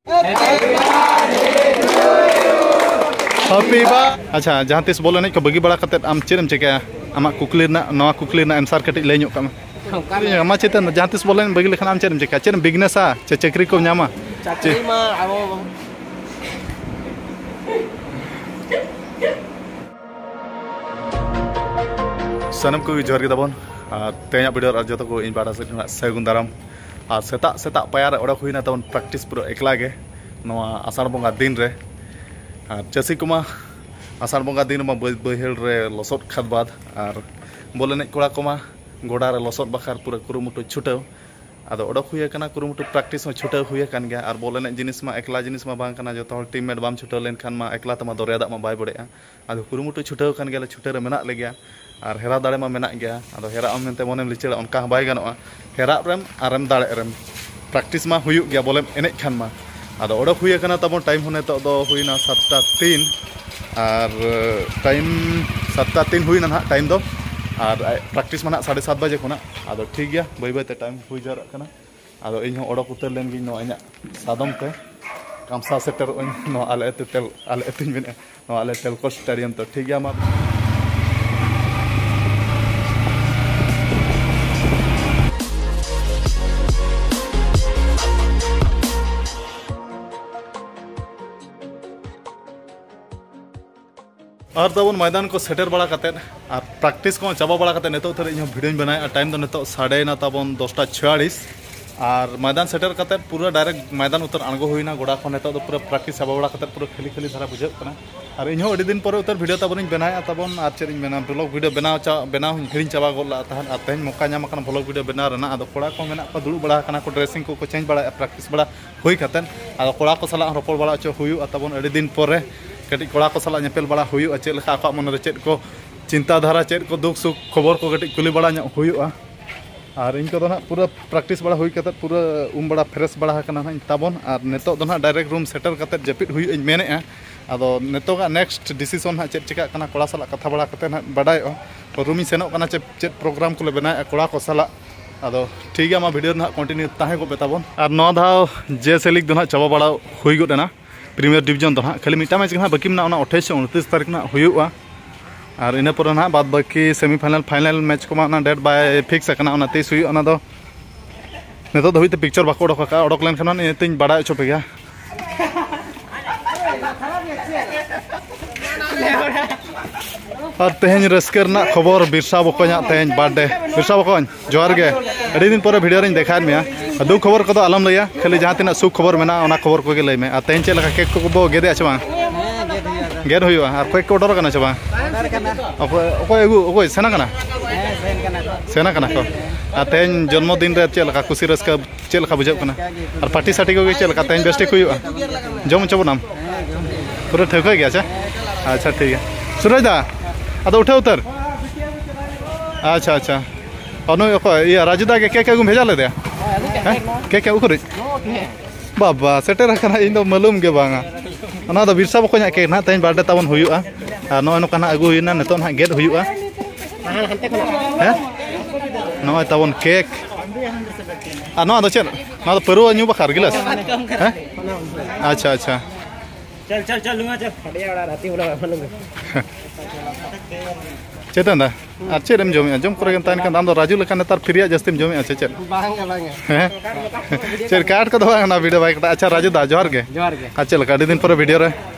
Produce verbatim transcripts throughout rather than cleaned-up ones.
Happy ᱵᱟ ᱟᱪᱪᱷᱟ, ᱡᱟᱦᱟᱸ ᱛᱤᱥ ᱵᱚᱞ ᱮᱱᱮᱡ ᱠᱚ ᱵᱟᱹᱜᱤ ᱵᱟᱲᱟ ᱠᱟᱛᱮᱫ ᱟᱢ ᱪᱮᱫ ᱮᱢ ᱪᱤᱠᱟᱹᱭᱟ? ᱟᱢᱟᱜ ᱠᱩᱠᱞᱤ ᱨᱮᱱᱟᱜ, ᱱᱚᱣᱟ ᱠᱩᱠᱞᱤ ᱨᱮᱱᱟᱜ ᱮᱱᱥᱟᱨ ᱠᱟᱹᱴᱤᱡ ᱞᱟᱹᱭ ᱧᱚᱜ ᱠᱟᱜ ᱢᱮ᱾ ᱚᱱᱠᱟ ᱢᱟ ᱪᱮᱛᱟᱱ, ᱡᱟᱦᱟᱸ ᱛᱤᱥ ᱵᱚᱞ ᱮᱱᱮᱡ ᱵᱟᱹᱜᱤ ᱞᱮᱠᱷᱟᱱ ᱟᱢ ᱪᱮᱫ ᱮᱢ ᱪᱤᱠᱟᱹᱭᱟ? ᱪᱮᱫ ᱮᱢ ᱵᱤᱡᱽᱱᱮᱥᱟ ᱪᱮ ᱪᱟᱹᱠᱨᱤ ᱠᱚᱢ ᱧᱟᱢᱟ? ᱪᱟᱹᱠᱨᱤ ᱪᱮ- ᱢᱟ ᱟᱵᱚ ᱥᱟᱱᱟᱢ ᱠᱚᱜᱮ ᱡᱚᱦᱟᱨ ᱜᱮ ᱛᱟᱵᱚᱱ᱾ ᱟᱨ ᱛᱮᱦᱮᱧᱟᱜ ᱵᱷᱤᱰᱤᱭᱳ ᱟᱨ ᱡᱚᱛᱚ ᱠᱚ ᱤᱧ ᱯᱟᱦᱴᱟ ᱥᱮᱫ ᱠᱷᱚᱱᱟᱜ ᱥᱟᱹᱜᱩᱱ ᱫᱟᱨᱟᱢ᱾ ᱟᱨ ᱥᱮᱛᱟᱜ ᱥᱮᱛᱟᱜ ᱯᱟᱭᱟᱨ ᱨᱮ ᱚᱰᱚᱠ ᱦᱩᱭᱱᱟ ᱛᱟᱵᱚᱱ ᱯᱨᱮᱠᱴᱤᱥ ᱯᱩᱨᱟᱹ ᱮᱠᱞᱟ ᱜᱮ ᱱᱚᱣᱟ ᱟᱥᱟᱲ ᱵᱚᱸᱜᱟ ᱫᱤᱱ ᱨᱮ᱾ ᱟᱨ ᱪᱟᱹᱥᱤ ᱠᱚᱢᱟ ᱟᱥᱟᱲ ᱵᱚᱸᱜᱟ ᱫᱤᱱ ᱨᱮᱢᱟ ᱵᱟᱹᱫᱽ ᱵᱟᱹᱭᱦᱟᱹᱲ ᱨᱮ ᱞᱚᱥᱚᱫ ᱠᱷᱟᱫᱽ ᱵᱟᱫᱽ, ᱟᱨ ᱵᱚᱞ ᱮᱱᱮᱡ ᱠᱚᱲᱟ ᱠᱚᱢᱟ ᱜᱚᱰᱟ ᱨᱮ ᱞᱚᱥᱚᱫ ᱵᱟᱠᱷᱨᱟ ᱯᱩᱨᱟᱹ ᱠᱩᱨᱩᱢᱩᱴᱩ ᱪᱷᱩᱴᱟᱹᱣ᱾ ᱟᱫᱚ ᱚᱰᱚᱠ ᱦᱩᱭ ᱟᱠᱟᱱᱟ, ᱠᱩᱨᱩᱢᱩᱴᱩ ᱯᱨᱮᱠᱴᱤᱥ ᱦᱚᱸ ᱪᱷᱩᱴᱟᱹᱣ ᱦᱩᱭ ᱟᱠᱟᱱ ᱜᱮᱭᱟ᱾ ᱟᱨ ᱵᱚᱞ ᱮᱱᱮᱡ ᱡᱤᱱᱤᱥ ᱢᱟ ᱮᱠᱞᱟ ᱡᱤᱱᱤᱥ ᱢᱟ ᱵᱟᱝ ᱠᱟᱱᱟ, ᱡᱚᱛᱚ ᱦᱚᱲ ᱴᱤᱢ ᱢᱮᱴ ᱵᱟᱢ ᱪᱷᱩᱴᱟᱹᱣ ᱞᱮᱱᱠᱷᱟᱱ ᱢᱟ ᱮᱠᱞᱟ ᱛᱮᱢᱟ ᱫᱚᱨᱭᱟ ᱫᱟᱜ ᱢᱟ ᱵᱟᱭ ᱵᱚᱲᱮᱜᱼᱟ᱾ ᱟᱫᱚ ᱠᱩᱨᱩᱢᱩᱴᱩ ᱪᱷᱩᱴᱟᱹᱣ ᱟᱠᱟᱱ ᱜᱮᱭᱟᱞᱮ, ᱪᱷᱩᱴᱟᱹᱣ ᱨᱮ ᱢᱮᱱᱟᱜ ᱞᱮᱜᱮᱭᱟ᱾ ᱟᱨ ᱦᱮᱨᱟᱣ ᱫᱟᱲᱮ ᱢᱟ ᱢᱮᱱᱟᱜ ᱜᱮᱭᱟ, ᱟᱫᱚ ᱦᱮᱨᱟᱜ ᱟᱢ ᱢᱮᱱᱛᱮ ᱢᱚᱱᱮᱢ ᱞᱤᱪᱟᱹᱲᱟ, ᱚᱱᱠᱟ ᱦᱚᱸ ᱵᱟᱭ ᱜᱟᱱᱚᱜᱼᱟ᱾ ᱦᱮᱨᱟᱜ ᱨᱮᱢ ᱟᱨᱮᱢ ᱫᱟᱲᱮᱜ ᱨᱮᱢ ᱯᱨᱮᱠᱴᱤᱥ ᱢᱟ ᱦᱩᱭᱩᱜ ᱜᱮᱭᱟ, ᱵᱚᱞᱮᱢ ᱮᱱᱮᱡ ᱠᱷᱟᱱ ᱢᱟ᱾ ᱟᱫᱚ ᱚᱰᱚᱠ ᱦᱩᱭ ᱟᱠᱟᱱᱟ ᱛᱟᱵᱚᱱ, ᱴᱟᱭᱤᱢ ᱦᱚᱸ ᱱᱤᱛᱚᱜ ᱫᱚ ᱦᱩᱭᱱᱟ ᱥᱟᱛᱴᱟ ᱛᱤᱱ᱾ ᱟᱨ ᱴᱟᱭᱤᱢ ᱥᱟᱛᱴᱟ ᱛᱤᱱ ᱦᱩᱭᱱᱟ ᱱᱟᱦᱟᱜ ᱴᱟᱭᱤᱢ ᱫᱚ᱾ ᱟᱨ ᱯᱨᱮᱠᱴᱤᱥ ᱢᱟ ᱱᱟᱦᱟᱜ ᱥᱟᱲᱮ ᱥᱟᱛ ᱵᱟᱡᱮ ᱠᱷᱚᱱᱟᱜ᱾ ᱟᱫᱚ ᱴᱷᱤᱠ ᱜᱮᱭᱟ, ᱵᱟᱹᱭ ᱵᱟᱹᱭᱛᱮ ᱴᱟᱭᱤᱢ ᱦᱩᱭ ᱡᱟᱣᱨᱟᱜ ᱠᱟᱱᱟ᱾ ᱟᱫᱚ ᱤᱧ ᱦᱚᱸ ᱚᱰᱚᱠ ᱩᱛᱟᱹᱨ ᱞᱮᱱ ᱜᱤᱧ ᱱᱚᱣᱟ ᱤᱧᱟᱹᱜ ᱥᱟᱫᱚᱢ ᱛᱮ᱾ ᱠᱟᱢᱥᱟ ᱥᱮᱴᱮᱨᱚᱜ ᱟᱹᱧ ᱱᱚᱣᱟ ᱟᱞᱮ ᱟᱹᱛᱩ ᱛᱮᱞ-, ᱟᱞᱮ ᱟᱹᱛᱩᱧ ᱢᱮᱱᱮᱫᱼᱟ, ᱱᱚᱣᱟ ᱟᱞᱮ ᱴᱮᱞᱠᱚ ᱥᱴᱮᱰᱤᱭᱟᱢ᱾ ᱛᱚ ᱴᱷᱤᱠ ᱜᱮᱭᱟ, ᱢᱟ᱾ ᱟᱨ ᱛᱟᱵᱚᱱ ᱢᱚᱭᱫᱟᱱ ᱠᱚ ᱥᱮᱴᱮᱨ ᱵᱟᱲᱟ ᱠᱟᱛᱮᱫ ᱟᱨ ᱯᱨᱮᱠᱴᱤᱥ ᱠᱚᱦᱚᱸ ᱪᱟᱵᱟ ᱵᱟᱲᱟ ᱠᱟᱛᱮᱫ ᱱᱤᱛᱚᱜ ᱫᱷᱟᱹᱨᱤᱡ ᱤᱧᱦᱚᱸ ᱵᱷᱤᱰᱤᱭᱳᱧ ᱵᱮᱱᱟᱣᱮᱫᱼᱟ᱾ ᱴᱟᱭᱤᱢ ᱫᱚ ᱱᱤᱛᱚᱜ ᱥᱟᱰᱮᱭᱮᱱᱟ ᱛᱟᱵᱚᱱ ᱫᱚᱥᱴᱟ ᱪᱷᱤᱭᱟᱞᱤᱥ᱾ ᱟᱨ ᱢᱚᱭᱫᱟᱱ ᱥᱮᱴᱮᱨ ᱠᱟᱛᱮᱫ ᱯᱩᱨᱟᱹ ᱰᱟᱭᱨᱮᱠᱴ ᱢᱚᱭᱫᱟᱱ ᱩᱛᱟᱹᱨ ᱟᱬᱜᱚ ᱦᱩᱭᱱᱟ ᱜᱚᱰᱟ ᱠᱷᱚᱱ᱾ ᱱᱤᱛᱚᱜ ᱫᱚ ᱯᱩᱨᱟᱹ ᱯᱨᱮᱠᱴᱤᱥ ᱪᱟᱵᱟ ᱵᱟᱲᱟ ᱠᱟᱛᱮᱫ ᱯᱩᱨᱟᱹ ᱠᱷᱟᱹᱞᱤ ᱠᱷᱟᱹᱞᱤ ᱫᱷᱟᱨᱟ ᱵᱩᱡᱷᱟᱹᱜ ᱠᱟᱱᱟ᱾ ᱟᱨ ᱤᱧᱦᱚᱸ ᱟᱹᱰᱤ ᱫᱤᱱ ᱯᱚᱨᱮ ᱩᱛᱟᱹᱨ ᱵᱷᱤᱰᱤᱭᱳ ᱛᱟᱵᱚᱱᱤᱧ ᱵᱮᱱᱟᱣᱮᱫᱼᱟ ᱛᱟᱵᱚᱱ᱾ ᱟᱨ ᱪᱮᱫ ᱤᱧ ᱢᱮᱱᱟ, ᱵᱞᱚᱜ ᱵᱷᱤᱰᱤᱭᱳ ᱵᱮᱱᱟᱣ ᱪᱟ-, ᱵᱮᱱᱟᱣ ᱦᱚᱸᱧ ᱦᱤᱲᱤᱧ ᱪᱟᱵᱟ ᱜᱚᱫ ᱞᱮᱫᱼᱟ ᱛᱟᱦᱮᱸᱫ᱾ ᱟᱨ ᱛᱮᱦᱮᱧ ᱢᱚᱠᱟ ᱧᱟᱢ ᱟᱠᱟᱱᱟ ᱵᱞᱚᱜ ᱵᱷᱤᱰᱤᱭᱳ ᱵᱮᱱᱟᱣ ᱨᱮᱱᱟᱜ᱾ ᱟᱫᱚ ᱠᱚᱲᱟ ᱠᱚ ᱢᱮᱱᱟᱜ ᱠᱚᱣᱟ ᱫᱩᱲᱩᱵ ᱵᱟᱲᱟ ᱟᱠᱟᱱᱟ ᱠᱚ, ᱰᱨᱮᱥᱤᱝ ᱠᱚᱠᱚ ᱪᱮᱧᱡᱽ ᱵᱟᱲᱟᱭᱮᱫᱼᱟ ᱯᱨᱮᱠᱴᱤᱥ ᱵᱟᱲᱟ ᱦᱩᱭ ᱠᱟᱛᱮᱫ᱾ ᱟᱫᱚ ᱠᱚᱲᱟ ᱠᱚ ᱥᱟᱞᱟᱜ ᱦᱚᱸ ᱨᱚᱯᱚᱲ ᱵᱟᱲᱟ ᱦᱚᱪᱚ ᱦᱩᱭᱩᱜᱼᱟ ᱛᱟᱵᱚᱱ, ᱟᱹᱰᱤ ᱫᱤᱱ ᱯᱚᱨᱮ ᱠᱟᱹᱴᱤᱡ ᱠᱚᱲᱟ ᱠᱚ ᱥᱟᱞᱟᱜ ᱧᱮᱯᱮᱞ ᱵᱟᱲᱟ ᱦᱩᱭᱩᱜᱼᱟ, ᱪᱮᱫ ᱞᱮᱠᱟ ᱟᱠᱚᱣᱟᱜ ᱢᱚᱱᱮ ᱨᱮ ᱪᱮᱫ ᱠᱚ ᱪᱤᱱᱛᱟᱹ ᱫᱷᱟᱨᱟ, ᱪᱮᱫ ᱠᱚ ᱫᱩᱠ ᱥᱩᱠ ᱠᱷᱚᱵᱚᱨ ᱠᱚ ᱠᱟᱹᱴᱤᱡ ᱠᱩᱞᱤ ᱵᱟᱲᱟ ᱧᱚᱜ ᱦᱩᱭᱩᱜᱼᱟ᱾ ᱟᱨ ᱤᱧ ᱠᱚᱫᱚ ᱱᱟᱦᱟᱜ ᱯᱩᱨᱟᱹ ᱯᱨᱮᱠᱴᱤᱥ ᱵᱟᱲᱟ ᱦᱩᱭ ᱠᱟᱛᱮᱫ ᱯᱩᱨᱟᱹ ᱩᱢ ᱵᱟᱲᱟ ᱯᱷᱨᱮᱥ ᱵᱟᱲᱟ ᱟᱠᱟᱱᱟ ᱱᱟᱦᱟᱜ ᱤᱧ ᱛᱟᱵᱚᱱ᱾ ᱟᱨ ᱱᱤᱛᱚᱜ ᱫᱚ ᱱᱟᱦᱟᱜ ᱰᱟᱭᱨᱮᱠᱴ ᱨᱩᱢ ᱥᱮᱴᱮᱨ ᱠᱟᱛᱮᱫ ᱡᱟᱹᱯᱤᱫ ᱦᱩᱭᱩᱜ ᱤᱧ ᱢᱮᱱᱮᱫᱼᱟ᱾ ᱟᱫᱚ ᱱᱤᱛᱚᱜᱟᱜ ᱱᱮᱠᱥᱴ ᱰᱤᱥᱤᱥᱚᱱ ᱱᱟᱦᱟᱜ ᱪᱮᱫ ᱪᱤᱠᱟᱹᱜ ᱠᱟᱱᱟ, ᱠᱚᱲᱟ ᱥᱟᱞᱟᱜ ᱠᱟᱛᱷᱟ ᱵᱟᱲᱟ ᱠᱟᱛᱮᱫ ᱱᱟᱦᱟᱜ ᱵᱟᱰᱟᱭᱚᱜᱼᱟ᱾ ᱛᱚ ᱨᱩᱢ ᱤᱧ ᱥᱮᱱᱚᱜ ᱠᱟᱱᱟ, ᱪᱮᱫ, ᱪᱮᱫ ᱯᱨᱳᱜᱨᱟᱢ ᱠᱚᱞᱮ ᱵᱮᱱᱟᱣᱮᱫᱼᱟ ᱠᱚᱲᱟ ᱠᱚ ᱥᱟᱞᱟᱜ᱾ ᱟᱫᱚ ᱴᱷᱤᱠ ᱜᱮᱭᱟ, ᱟᱢᱟᱜ ᱵᱷᱤᱰᱤᱭᱳ ᱨᱮ ᱱᱟᱦᱟᱜ ᱠᱚᱱᱴᱤᱱᱤᱭᱩ ᱛᱟᱦᱮᱸ ᱠᱚᱜ ᱯᱮ ᱛᱟᱵᱚᱱ᱾ ᱟᱨ ᱱᱚᱣᱟ ᱫᱷᱟᱣ ᱡᱮ ᱥᱮ ᱞᱤᱜᱽ ᱫᱚ ᱱᱟᱦᱟᱜ ᱪᱟᱵᱟ ᱵᱟᱲᱟ ᱦᱩᱭ ᱜᱚᱫ ᱮᱱᱟ, ᱯᱨᱤᱢᱤᱭᱟᱨ ᱰᱤᱵᱷᱤᱡᱚᱱ ᱫᱚ ᱱᱟᱦᱟᱜ ᱠᱷᱟᱹᱞᱤ ᱢᱤᱫᱴᱟᱝ ᱢᱮᱪ ᱜᱮ ᱱᱟᱦᱟᱜ ᱵᱟᱹᱠᱤ ᱢᱮᱱᱟᱜᱼᱟ, ᱚᱱᱟ ᱟᱴᱷᱟᱥ ᱥᱮ ᱩᱱᱛᱨᱤᱥ ᱛᱟᱹᱨᱤᱠᱷ ᱱᱟᱦᱟᱜ ᱦᱩᱭᱩᱜᱼᱟ᱾ ᱟᱨ ᱤᱱᱟᱹ ᱯᱚᱨᱮ ᱱᱟᱦᱟᱜ ᱵᱟᱫ ᱵᱟᱹᱠᱤ ᱥᱮᱢᱤ ᱯᱷᱟᱭᱱᱟᱞ, ᱯᱷᱟᱭᱱᱟᱞ ᱢᱮᱪ ᱠᱚᱢᱟ ᱚᱱᱟ ᱰᱮᱴ ᱵᱟᱭ ᱯᱷᱤᱠᱥ ᱟᱠᱟᱱᱟ, ᱚᱱᱟ ᱛᱤᱥ ᱦᱩᱭᱩᱜᱼᱟ ᱚᱱᱟ ᱫᱚ ᱱᱤᱛᱚᱜ ᱫᱷᱟᱹᱵᱤᱡ ᱛᱮ ᱯᱤᱠᱪᱟᱨ ᱵᱟᱠᱚ ᱚᱰᱚᱠ ᱟᱠᱟᱫᱼᱟ᱾ ᱚᱰᱚᱠ ᱞᱮᱱᱠᱷᱟᱱ ᱱᱟᱦᱟᱜ ᱤᱧ ᱵᱟᱲᱟᱭ ᱦᱚᱪᱚ ᱯᱮ ᱜᱮᱭᱟ᱾ ᱟᱨ ᱛᱮᱦᱮᱧ ᱨᱟᱹᱥᱠᱟᱹ ᱨᱮᱱᱟᱜ ᱠᱷᱚᱵᱚᱨ, ᱵᱤᱨᱥᱟ ᱵᱚᱠᱚᱧᱟᱜ ᱛᱮᱦᱮᱧ ᱵᱟᱨᱛᱷᱰᱮ᱾ ᱵᱤᱨᱥᱟ ᱵᱚᱠᱚᱧ, ᱡᱚᱦᱟᱨ ᱜᱮ᱾ ᱟᱹᱰᱤ ᱫᱤᱱ ᱯᱚᱨᱮ ᱵᱷᱤᱰᱤᱭᱳ ᱨᱤᱧ ᱫᱮᱠᱷᱟᱣᱮᱫ ᱢᱮᱭᱟ᱾ ᱟᱨ ᱫᱩᱠ ᱠᱷᱚᱵᱚᱨ ᱠᱚᱫᱚ ᱟᱞᱚᱢ ᱞᱟᱹᱭᱟ, ᱠᱷᱟᱹᱞᱤ ᱡᱟᱦᱟᱸ ᱛᱤᱱᱟᱹᱜ ᱥᱩᱠ ᱠᱷᱚᱵᱚᱨ ᱢᱮᱱᱟᱜᱼᱟ ᱚᱱᱟ ᱠᱷᱚᱵᱚᱨ ᱠᱚᱜᱮ ᱞᱟᱹᱭ ᱢᱮ᱾ ᱟᱨ ᱛᱮᱦᱮᱧ ᱪᱮᱫ ᱞᱮᱠᱟ ᱠᱮᱠ ᱠᱚᱵᱚ ᱜᱮᱫᱮᱜᱼᱟ ᱥᱮ ᱵᱟᱝ? ᱦᱮᱸ, ᱜᱮᱫ ᱦᱩᱭᱩᱜᱼᱟ᱾ ᱜᱮᱫ ᱦᱩᱭᱩᱜᱼᱟ᱾ ᱟᱨ ᱠᱮᱠ ᱠᱚ ᱚᱰᱟᱨ ᱟᱠᱟᱱᱟ ᱥᱮ ᱵᱟᱝ? ᱚᱰᱟᱨ ᱟᱠᱟᱱᱟ᱾ ᱚᱠᱚᱭ, ᱚᱠᱚᱭ ᱟᱹᱜᱩ, ᱚᱠᱚᱭ ᱥᱮᱱ ᱟᱠᱟᱱᱟ? ᱦᱮᱸ, ᱥᱮᱱ ᱠᱟᱱᱟ ᱠᱚ᱾ ᱥᱮᱱ ᱟᱠᱟᱱᱟ ᱠᱚ᱾ ᱟᱨ ᱛᱮᱦᱮᱧ ᱡᱚᱱᱢᱚ ᱫᱤᱱ ᱨᱮ ᱪᱮᱫ ᱞᱮᱠᱟ ᱠᱩᱥᱤ ᱨᱟᱹᱥᱠᱟᱹ ᱪᱮᱫ ᱞᱮᱠᱟ ᱵᱩᱡᱷᱟᱹᱜ ᱠᱟᱱᱟ? ᱟᱨ ᱯᱟᱨᱴᱤ ᱥᱟᱨᱴᱤ ᱠᱚᱜᱮ ᱪᱮᱫ ᱞᱮᱠᱟ ᱛᱮᱦᱮᱧ ᱵᱮᱥ ᱴᱷᱤᱠ ᱦᱩᱭᱩᱜᱼᱟ? ᱡᱚᱢ ᱦᱚᱪᱚ ᱵᱚᱱᱟᱢ? ᱯᱩᱨᱟᱹ ᱴᱷᱟᱹᱣᱠᱟᱹ ᱜᱮᱭᱟ ᱪᱮ? ᱟᱪᱪᱷᱟ, ᱴᱷᱤᱠ ᱜᱮᱭᱟ᱾ ᱥᱩᱨᱚᱡᱽ ᱫᱟ, ᱟᱫᱚ ᱩᱴᱷᱟᱹᱣ ᱩᱛᱟᱹᱨ᱾ ᱟᱪᱪᱷᱟ, ᱟᱪᱪᱷᱟ᱾ ᱟᱨ ᱱᱩᱭ ᱚᱠᱚᱭ, ᱤᱭᱟᱹ, ᱨᱟᱡᱩ ᱫᱟ ᱜᱮ ᱠᱮᱠ ᱟᱹᱜᱩᱢ ᱵᱷᱮᱡᱟ ᱞᱮᱫᱮᱭᱟ? ᱦᱮᱸ, ᱠᱮᱠ ᱩᱠᱩᱨᱤᱡ? ᱵᱟᱵᱟ, ᱥᱮᱴᱮᱨ ᱟᱠᱟᱱᱟ, ᱤᱧ ᱫᱚ ᱢᱟᱹᱞᱩᱢ ᱜᱮ ᱵᱟᱝᱟ᱾ ᱚᱱᱟ ᱫᱚ ᱵᱤᱨᱥᱟ ᱵᱚᱠᱚᱧᱟᱜ ᱠᱮᱠ ᱱᱟᱦᱟᱜ, ᱛᱮᱦᱮᱧ ᱵᱟᱨᱛᱷᱰᱮ ᱛᱟᱵᱚᱱ ᱦᱩᱭᱩᱜᱼᱟ᱾ ᱟᱨ ᱱᱚᱜᱼᱚᱭ ᱱᱚᱝᱠᱟ ᱱᱟᱦᱟᱜ ᱟᱹᱜᱩ ᱦᱩᱭᱱᱟ, ᱱᱤᱛᱚᱜ ᱱᱟᱦᱟᱜ ᱜᱮᱫ ᱦᱩᱭᱩᱜᱼᱟ᱾ ᱦᱮᱸ? ᱱᱚᱜᱼᱚᱭ ᱛᱟᱵᱚᱱ ᱠᱮᱠ᱾ ᱟᱨ ᱱᱚᱣᱟ ᱫᱚ ᱪᱮᱫ? ᱱᱚᱣᱟ ᱫᱚ ᱯᱟᱹᱨᱣᱟᱹ ᱧᱩ ᱵᱟᱠᱷᱨᱟ ᱜᱤᱞᱟᱹᱥ? ᱦᱮᱸ? ᱟᱪᱪᱷᱟ, ᱟᱪᱪᱷᱟ᱾ ᱪᱚᱞ, ᱪᱚᱞ, ᱪᱚᱞ, ᱞᱩᱝᱟ, ᱪᱚᱞ᱾ ᱪᱮᱛᱟᱱ ᱫᱟ, ᱟᱨ ᱪᱮᱫ ᱮᱢ ᱡᱚᱢᱮᱜᱼᱟ? ᱡᱚᱢ ᱠᱚᱨᱮ ᱜᱮᱢ ᱛᱟᱦᱮᱱ ᱠᱷᱟᱱ ᱫᱚ ᱟᱢ ᱫᱚ ᱨᱟᱡᱩ ᱞᱮᱠᱟ ᱱᱮᱛᱟᱨ ᱯᱷᱤᱨᱤᱭᱟᱜ ᱡᱟᱹᱥᱛᱤᱢ ᱡᱚᱢᱮᱜᱼᱟ ᱥᱮ ᱪᱮᱫ? ᱵᱟᱝᱟ, ᱵᱟᱝᱟ᱾ ᱦᱮᱸ? ᱪᱮᱫ ᱠᱟᱴ ᱠᱚᱫᱚ ᱵᱟᱝ, ᱚᱱᱟ ᱵᱷᱤᱰᱤᱭᱳ ᱵᱟᱭ ᱠᱟᱴᱟ᱾ ᱟᱪᱪᱷᱟ, ᱨᱟᱡᱩ ᱫᱟ, ᱡᱚᱦᱟᱨ ᱜᱮ᱾ ᱡᱚᱦᱟᱨ ᱜᱮ᱾ ᱟᱨ ᱪᱮᱫ ᱞᱮᱠᱟ? ᱟᱹᱰᱤ ᱫᱤᱱ ᱯᱚᱨᱮ ᱵᱷᱤᱰᱤᱭᱳ ᱨᱮ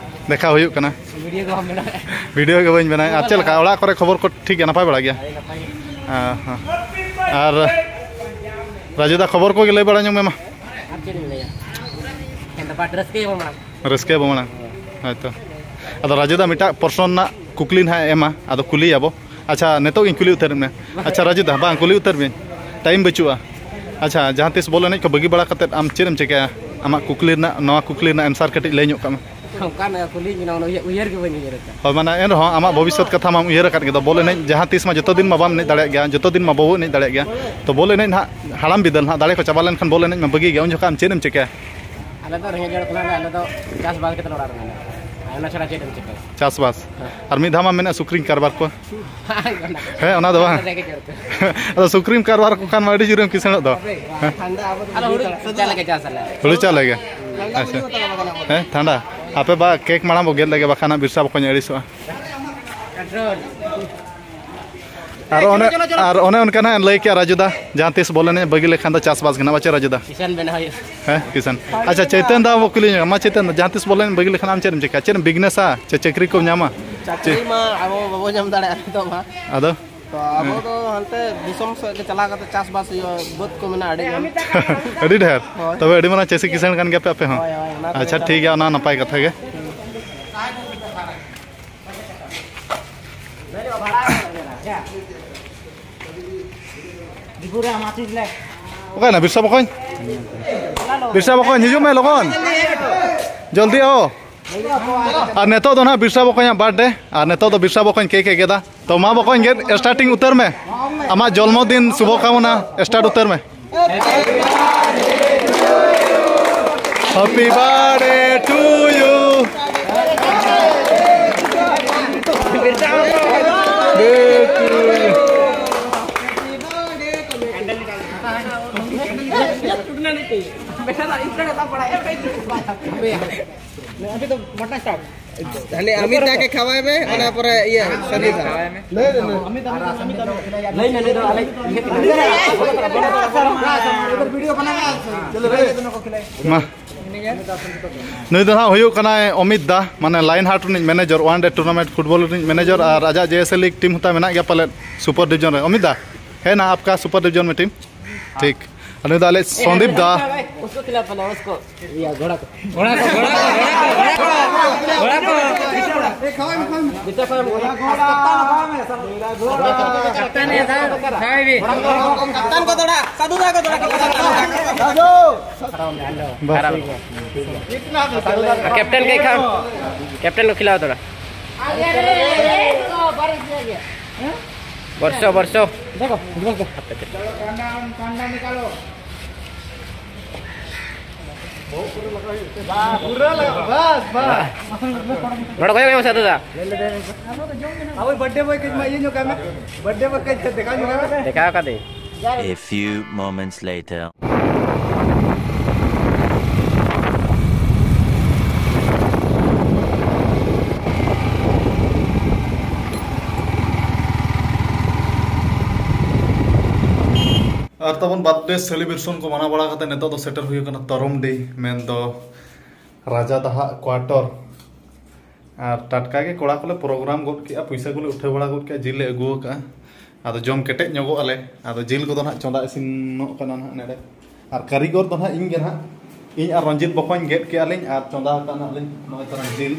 ᱫᱮᱠᱷᱟ ᱦᱩᱭᱩᱜ ᱠᱟᱱᱟ᱾ ᱵᱷᱤᱰᱤᱭᱳ ᱜᱮ ᱵᱟᱢ ᱵᱮᱱᱟᱣᱮᱫᱼᱟ᱾ ᱵᱷᱤᱰᱤᱭᱳ ᱜᱮ ᱵᱟᱹᱧ ᱵᱮᱱᱟᱣᱮᱫᱼᱟ᱾ ᱟᱨ ᱪᱮᱫ ᱞᱮᱠᱟ? ᱚᱲᱟᱜ ᱠᱚᱨᱮ ᱠᱷᱚᱵᱚᱨ ᱠᱚ ᱴᱷᱤᱠ ᱜᱮᱭᱟ? ᱱᱟᱯᱟᱭ ᱵᱟᱲᱟ ᱜᱮᱭᱟ? ᱟᱹᱰᱤ ᱱᱟᱯᱟᱭ ᱜᱮ᱾ ᱦᱮᱸ, ᱦᱮᱸ᱾ ᱟᱨ ᱨᱟᱡᱩ ᱫᱟ, ᱠᱷᱚᱵᱚᱨ ᱠᱚᱜᱮ ᱞᱟᱹᱭ ᱵᱟᱲᱟ ᱧᱚᱜ ᱢᱮ ᱢᱟ᱾ ᱟᱨ ᱪᱮᱫ ᱤᱧ ᱞᱟᱹᱭᱟ? ᱛᱮᱦᱮᱧ ᱫᱚ ᱵᱟᱨ ᱨᱟᱹᱥᱠᱟᱹ ᱜᱮ ᱵᱟᱝ ᱢᱟᱲᱟᱝ᱾ ᱨᱟᱹᱥᱠᱟᱹ ᱵᱚ ᱢᱟᱲᱟᱝ᱾ ᱦᱳᱭᱛᱚ᱾ ᱟᱫᱚ ᱨᱟᱡᱩ ᱫᱟ, ᱢᱤᱫᱴᱟᱜ ᱯᱨᱚᱥᱱᱚ ᱨᱮᱱᱟᱜ ᱠᱩᱠᱞᱤ ᱱᱟᱦᱟᱜ ᱮ ᱮᱢᱟ, ᱟᱫᱚ ᱠᱩᱞᱤᱭᱟᱵᱚ᱾ ᱟᱪᱪᱷᱟ, ᱱᱤᱛᱚᱜ ᱜᱤᱧ ᱠᱩᱞᱤ ᱩᱛᱟᱹᱨᱮᱫ ᱢᱮ᱾ ᱟᱪᱪᱷᱟ, ᱨᱟᱡᱩ ᱫᱟ, ᱵᱟᱝ, ᱠᱩᱞᱤ ᱩᱛᱟᱹᱨ ᱵᱤᱱ, ᱴᱟᱭᱤᱢ ᱵᱟᱹᱪᱩᱜᱼᱟ᱾ ᱟᱪᱪᱷᱟ, ᱡᱟᱦᱟᱸ ᱛᱤᱥ ᱵᱚᱞ ᱮᱱᱮᱡ ᱠᱚ ᱵᱟᱹᱜᱤ ᱵᱟᱲᱟ ᱠᱟᱛᱮᱫ ᱟᱢ ᱪᱮᱫ ᱮᱢ ᱪᱤᱠᱟᱹᱭᱟ? ᱟᱢᱟᱜ ᱠᱩᱠᱞᱤ ᱨᱮᱱᱟᱜ, ᱱᱚᱣᱟ ᱠᱩᱠᱞᱤ ᱨᱮᱱᱟᱜ ᱮᱱᱥᱟᱨ ᱠᱟᱹᱴᱤᱡ ᱞᱟᱹᱭ ᱧᱚᱜ ᱠᱟᱜ ᱢᱮ᱾ ᱚᱱᱠᱟᱱ ᱠᱩᱞᱤ ᱜᱮ ᱚᱱᱟ ᱩᱭᱦᱟᱹᱨ, ᱩᱭᱦᱟᱹᱨ ᱜᱮ ᱵᱟᱹᱧ ᱩᱭᱦᱟᱹᱨ ᱟᱠᱟᱫ᱾ ᱦᱳᱭ, ᱢᱟᱱᱮ ᱮᱱ ᱨᱮᱦᱚᱸ ᱟᱢᱟᱜ ᱵᱷᱚᱵᱤᱥᱥᱚᱛ ᱠᱟᱛᱷᱟ ᱢᱟᱢ ᱩᱭᱦᱟᱹᱨ ᱟᱠᱟᱫ ᱜᱮ᱾ ᱛᱚ, ᱵᱚᱞ ᱮᱱᱮᱡ ᱡᱟᱦᱟᱸ ᱛᱤᱥ ᱢᱟ ᱡᱚᱛᱚ ᱫᱤᱱ ᱢᱟ ᱵᱟᱢ ᱮᱱᱮᱡ ᱫᱟᱲᱮᱭᱟᱜ ᱜᱮᱭᱟ, ᱡᱚᱛᱚ ᱫᱤᱱ ᱢᱟ ᱵᱟᱵᱚ ᱮᱱᱮᱡ ᱫᱟᱲᱮᱭᱟᱜ ᱜᱮᱭᱟ᱾ ᱛᱚ, ᱵᱚᱞ ᱮᱱᱮᱡ ᱱᱟᱦᱟᱜ ᱦᱟᱲᱟᱢ ᱵᱤᱫᱟᱹᱞ ᱱᱟᱦᱟᱜ ᱫᱟᱲᱮ ᱠᱚ ᱪᱟᱵᱟ ᱞᱮᱱᱠᱷᱟᱱ ᱵᱚᱞ ᱮᱱᱮᱡ ᱢᱟ ᱵᱟᱹᱜᱤ ᱜᱮᱭᱟ, ᱩᱱ ᱡᱚᱠᱷᱚᱱ ᱟᱢ ᱪᱮᱫ ᱮᱢ ᱪᱤᱠᱟᱹᱭᱟ? ᱟᱞᱮ ᱫᱚ ᱨᱮᱸᱜᱮᱡ ᱦᱚᱲ ᱠᱟᱱᱟᱞᱮ, ᱟᱞᱮ ᱫᱚ ᱪᱟᱥᱵᱟᱥ ᱠᱟᱛᱮ ᱚᱲᱟᱜ ᱨᱮ ᱢᱮᱱᱟᱜ ᱞᱮᱭᱟ᱾ ᱚᱱᱟ ᱪᱷᱟᱲᱟ ᱪᱮᱫ ᱮᱢ ᱪᱤᱠᱟᱹᱭᱟ? ᱪᱟᱥᱵᱟᱥ᱾ ᱟᱨ ᱢᱤᱫ ᱫᱷᱟᱣ ᱢᱟ ᱢᱮᱱᱟ ᱥᱩᱠᱨᱤᱧ ᱠᱟᱨᱵᱟᱨ ᱠᱚᱣᱟ᱾ ᱦᱮᱸ, ᱚᱱᱟ ᱫᱚ ᱵᱟᱝ᱾ ᱚᱱᱟ ᱨᱮᱜᱮ ᱪᱚᱨᱪᱟ᱾ ᱟᱫᱚ ᱥᱩᱠᱨᱤᱢ ᱠᱟᱨᱵᱟᱨ ᱠᱚ ᱠᱷᱟᱱ ᱢᱟ ᱟᱹᱰᱤ ᱡᱳᱨᱮᱢ ᱠᱤᱥᱟᱹᱬᱚᱜ ᱫᱚ᱾ ᱦᱮᱸ? ᱟᱞᱚ, ᱦᱩᱲᱩ ᱪᱟᱣᱞᱮ ᱜᱮ ᱪᱟᱥ ᱟᱞᱮ᱾ ᱦᱩᱲᱩ ᱪᱟᱣᱞᱮ ᱜᱮ? ᱟᱪᱪᱷᱟ᱾ ᱦᱮᱸ, ᱴᱷᱟᱱᱰᱟ᱾ ᱟᱯᱮ ᱵᱟ ᱠᱮᱠ ᱢᱟᱲᱟᱝ ᱵᱚ ᱜᱮᱫ ᱞᱮᱜᱮ, ᱵᱟᱠᱷᱟᱱ ᱦᱟᱸᱜ ᱵᱤᱨᱥᱟ ᱵᱚᱠᱚᱧ ᱟᱹᱲᱤᱥᱚᱜᱼᱟ᱾ ᱟᱨ ᱚᱱᱮ, ᱟᱨ ᱚᱱᱮ ᱚᱱᱠᱟ ᱱᱟᱜ ᱞᱟᱹᱭ ᱠᱮᱜᱼᱟ ᱨᱟᱡᱩ ᱫᱟ, ᱡᱟᱦᱟᱸ ᱛᱤᱥ ᱵᱚᱞ ᱮᱱᱮᱡ ᱵᱟᱹᱜᱤ ᱞᱮᱠᱷᱟᱱ ᱫᱚ ᱪᱟᱥᱵᱟᱥ ᱜᱮ ᱱᱟᱜ, ᱵᱟᱪᱮ ᱨᱟᱡᱩ ᱫᱟ? ᱠᱤᱥᱟᱱ ᱵᱮᱱᱟᱣ ᱦᱩᱭᱩᱜᱼᱟ᱾ ᱦᱮᱸ, ᱠᱤᱥᱟᱱ᱾ ᱟᱪᱪᱷᱟ, ᱪᱮᱛᱚᱱ ᱫᱟ ᱵᱚ ᱠᱩᱞᱤ ᱧᱚᱜ, ᱢᱟ ᱪᱮᱛᱚᱱ ᱫᱟ, ᱡᱟᱦᱟᱸ ᱛᱤᱥ ᱵᱚᱞ ᱮᱱᱮᱡ ᱵᱟᱹᱜᱤ ᱞᱮᱠᱷᱟᱱ ᱟᱢ ᱪᱮᱫ ᱮᱢ ᱪᱤᱠᱟᱹᱭᱟ? ᱪᱮᱫ ᱮᱢ ᱵᱤᱡᱽᱱᱮᱥᱟ? ᱪᱮ ᱪᱟᱹᱠᱨᱤ ᱠᱚᱢ ᱧᱟᱢᱟ? ᱪᱟᱹᱠᱨᱤ ᱪᱮ- ᱢᱟ ᱟᱵᱚ ᱵᱟᱵᱚ ᱧᱟᱢ ᱫᱟᱲᱮᱭᱟᱜᱼᱟ ᱱᱤᱛᱚᱜ ᱢᱟ᱾ ᱟᱫᱚ? ᱛᱚ ᱟᱵᱚ ᱫᱚ ᱦᱟᱱᱛᱮ ᱫᱤᱥᱚᱢ ᱥᱮᱫ ᱜᱮ ᱪᱟᱞᱟᱣ ᱠᱟᱛᱮ ᱪᱟᱥᱵᱟᱥ ᱦᱩᱭᱩᱜᱼᱟ, ᱵᱟᱹᱫᱽ ᱠᱚ ᱢᱮᱱᱟᱜᱼᱟ ᱟᱹᱰᱤ ᱜᱟᱱ᱾ ᱟᱹᱰᱤ ᱰᱷᱮᱨ? ᱦᱳᱭ᱾ ᱛᱚᱵᱮ ᱟᱹᱰᱤ ᱢᱟᱨᱟᱝ ᱪᱟᱹᱥᱤ ᱠᱤᱥᱟᱹᱬ ᱠᱟᱱ ᱜᱮᱭᱟᱯᱮ ᱟᱯᱮ ᱦᱚᱸ? ᱦᱳᱭ, ᱦᱳᱭ, ᱚᱱᱟ ᱛᱮᱜᱮ ᱟᱪᱪᱷᱟ, ᱪᱟᱞᱟᱜ ᱴᱷᱤᱠ ᱜᱮᱭᱟ, ᱚᱱᱟ ᱱᱟᱯᱟᱭ ᱠᱟᱛᱷᱟ ᱜᱮ᱾ ᱚᱠᱟᱭᱮᱱᱟ ᱵᱤᱨᱥᱟ ᱵᱚᱠᱚᱧ? ᱵᱤᱨᱥᱟ ᱵᱚᱠᱚᱧ, ᱦᱤᱡᱩᱜ ᱢᱮ ᱞᱚᱜᱚᱱ᱾ ᱡᱚᱞᱫᱤ ᱟᱣ᱾ ᱟᱨ ᱱᱤᱛᱚᱜ ᱫᱚ ᱱᱟᱦᱟᱜ ᱵᱤᱨᱥᱟ ᱵᱚᱠᱚᱧᱟᱜ ᱵᱟᱨᱛᱷᱰᱮ, ᱟᱨ ᱱᱤᱛᱚᱜ ᱫᱚ ᱵᱤᱨᱥᱟ ᱵᱚᱠᱚᱧ ᱠᱮᱠ ᱮ ᱜᱮᱫᱟ᱾ ᱛᱚ ᱢᱟ ᱵᱚᱠᱚᱧ, ᱜᱮᱫ ᱥᱴᱟᱨᱴᱤᱝ ᱩᱛᱟᱹᱨ ᱢᱮ᱾ ᱟᱢᱟᱜ ᱡᱚᱞᱢᱚ ᱫᱤᱱ ᱥᱩᱵᱷᱚ ᱠᱟᱢᱚᱱᱟ, ᱥᱴᱟᱨᱴ ᱩᱛᱟᱹᱨ ᱢᱮ᱾ Happy birthday to you. Birthday to you. ᱛᱟᱦᱞᱮ ᱟᱢᱤᱛ ᱫᱟ ᱜᱮ ᱠᱷᱟᱣᱟᱭ ᱢᱮ, ᱚᱱᱟ ᱯᱚᱨᱮ ᱤᱭᱟᱹ ᱥᱟᱱᱤ ᱫᱟ᱾ ᱞᱟᱹᱭ ᱢᱮ, ᱱᱩᱭ ᱫᱚ ᱟᱞᱮ ᱤᱭᱟᱹ ᱠᱟᱱᱟᱭ᱾ ᱢᱟ᱾ ᱱᱩᱭ ᱫᱚ ᱦᱟᱸᱜ ᱦᱩᱭᱩᱜ ᱠᱟᱱᱟᱭ ᱚᱢᱤᱛ ᱫᱟ, ᱢᱟᱱᱮ ᱞᱟᱭᱤᱱ ᱦᱟᱴ ᱨᱤᱱᱤᱡ ᱢᱮᱱᱮᱡᱟᱨ, ᱚᱣᱟᱱ ᱰᱮ ᱴᱩᱨᱱᱟᱢᱮᱱᱴ ᱯᱷᱩᱴᱵᱚᱞ ᱨᱤᱱᱤᱡ ᱢᱮᱱᱮᱡᱟᱨ, ᱟᱨ ᱟᱡᱟᱜ ᱡᱮ ᱮᱥ ᱮ ᱞᱤᱜᱽ ᱴᱤᱢ ᱦᱚᱸᱛᱟᱭ ᱢᱮᱱᱟᱜ ᱜᱮᱭᱟ ᱯᱟᱞᱮᱫ ᱥᱩᱯᱟᱨ ᱰᱤᱵᱤᱡᱚᱱ ᱨᱮ᱾ ᱚᱢᱤᱛ ᱫᱟ, ᱦᱮᱸ ᱱᱟ ᱟᱯᱠᱟ ᱥᱩᱯᱟᱨ ᱰᱤᱵᱤᱡᱚᱱ ᱢᱮ ᱴᱤᱢ? ᱴᱷᱤᱠ᱾ ᱟᱨ ᱱᱩᱭ ᱫᱚ ᱟᱞᱮ ᱥᱚᱱᱫᱤᱯ ᱫᱟ᱾ उसको खिला पहले, उसको। या घोड़ा को। घोड़ा को, घोड़ा को, घोड़ा को, घोड़ा को। घोड़ा को। कप्तान है सर। कप्तान है सर। कप्तान को थोड़ा, साधु दा को थोड़ा। कैप्टन के खा, कैप्टन को खिलाओ थोड़ा। वर्षो, वर्षो। देखो, देखो। ᱯᱩᱨᱟᱹ ᱞᱟᱜᱟᱣ, ᱵᱟᱥ, ᱵᱟᱥ᱾ ᱱᱚᱰᱮ ᱠᱷᱚᱱ ᱜᱮ ᱢᱟᱥᱮ ᱫᱟᱫᱟ᱾ ᱟᱵᱚ ᱵᱟᱨᱛᱷᱰᱮ ᱵᱚᱭ ᱠᱟᱹᱡ ᱢᱟ ᱤᱭᱟᱹ ᱧᱚᱜ ᱠᱟᱜ ᱢᱮ᱾ ᱵᱟᱨᱛᱷᱰᱮ ᱵᱚᱭ ᱠᱟᱹᱡ ᱫᱮᱠᱷᱟᱣ ᱧᱚᱜ ᱠᱟᱜ ᱢᱮ᱾ ᱫᱮᱠᱷᱟᱣ ᱠᱟᱫᱮ᱾ A few moments later. ᱟᱨ ᱛᱟᱵᱚᱱ ᱵᱟᱨᱛᱷᱰᱮ ᱥᱮᱞᱤᱵᱨᱮᱥᱚᱱ ᱠᱚ ᱢᱟᱱᱟᱣ ᱵᱟᱲᱟ ᱠᱟᱛᱮ ᱱᱤᱛᱚᱜ ᱫᱚ ᱥᱮᱴᱮᱨ ᱦᱩᱭ ᱟᱠᱟᱱᱟ ᱛᱚᱨᱚᱢᱰᱤ, ᱢᱮᱱᱫᱚ ᱨᱟᱡᱟ ᱫᱟᱦᱟᱜ ᱠᱣᱟᱴᱚᱨ᱾ ᱟᱨ ᱴᱟᱴᱠᱟ ᱜᱮ ᱠᱚᱲᱟ ᱠᱚᱞᱮ ᱯᱨᱳᱜᱨᱟᱢ ᱜᱚᱫ ᱠᱮᱜᱼᱟ, ᱯᱚᱭᱥᱟ ᱠᱚᱞᱮ ᱩᱴᱷᱟᱹᱣ ᱵᱟᱲᱟ ᱜᱚᱫ ᱠᱮᱜᱼᱟ, ᱡᱤᱞ ᱞᱮ ᱟᱹᱜᱩ ᱟᱠᱟᱫᱼᱟ᱾ ᱟᱫᱚ ᱡᱚᱢ ᱠᱮᱴᱮᱡ ᱧᱚᱜᱚᱜ ᱟᱞᱮ᱾ ᱟᱫᱚ ᱡᱤᱞ ᱠᱚᱫᱚ ᱱᱟᱦᱟᱜ ᱪᱚᱸᱫᱟ ᱤᱥᱤᱱᱚᱜ ᱠᱟᱱᱟ ᱱᱟᱦᱟᱜ ᱱᱚᱰᱮ᱾ ᱟᱨ ᱠᱟᱹᱨᱤᱜᱚᱨ ᱫᱚ ᱱᱟᱦᱟᱜ ᱤᱧ ᱜᱮ ᱱᱟᱦᱟᱜ, ᱤᱧ ᱟᱨ ᱨᱚᱧᱡᱤᱛ ᱵᱚᱠᱚᱧ ᱜᱮᱫ ᱠᱮᱜᱼᱟ ᱞᱤᱧ ᱟᱨ ᱪᱚᱸᱫᱟ ᱟᱠᱟᱫ ᱱᱟᱦᱟᱜ ᱞᱤᱧ ᱱᱚᱜᱼᱚᱭ ᱛᱟᱨᱟ ᱡᱤᱞ᱾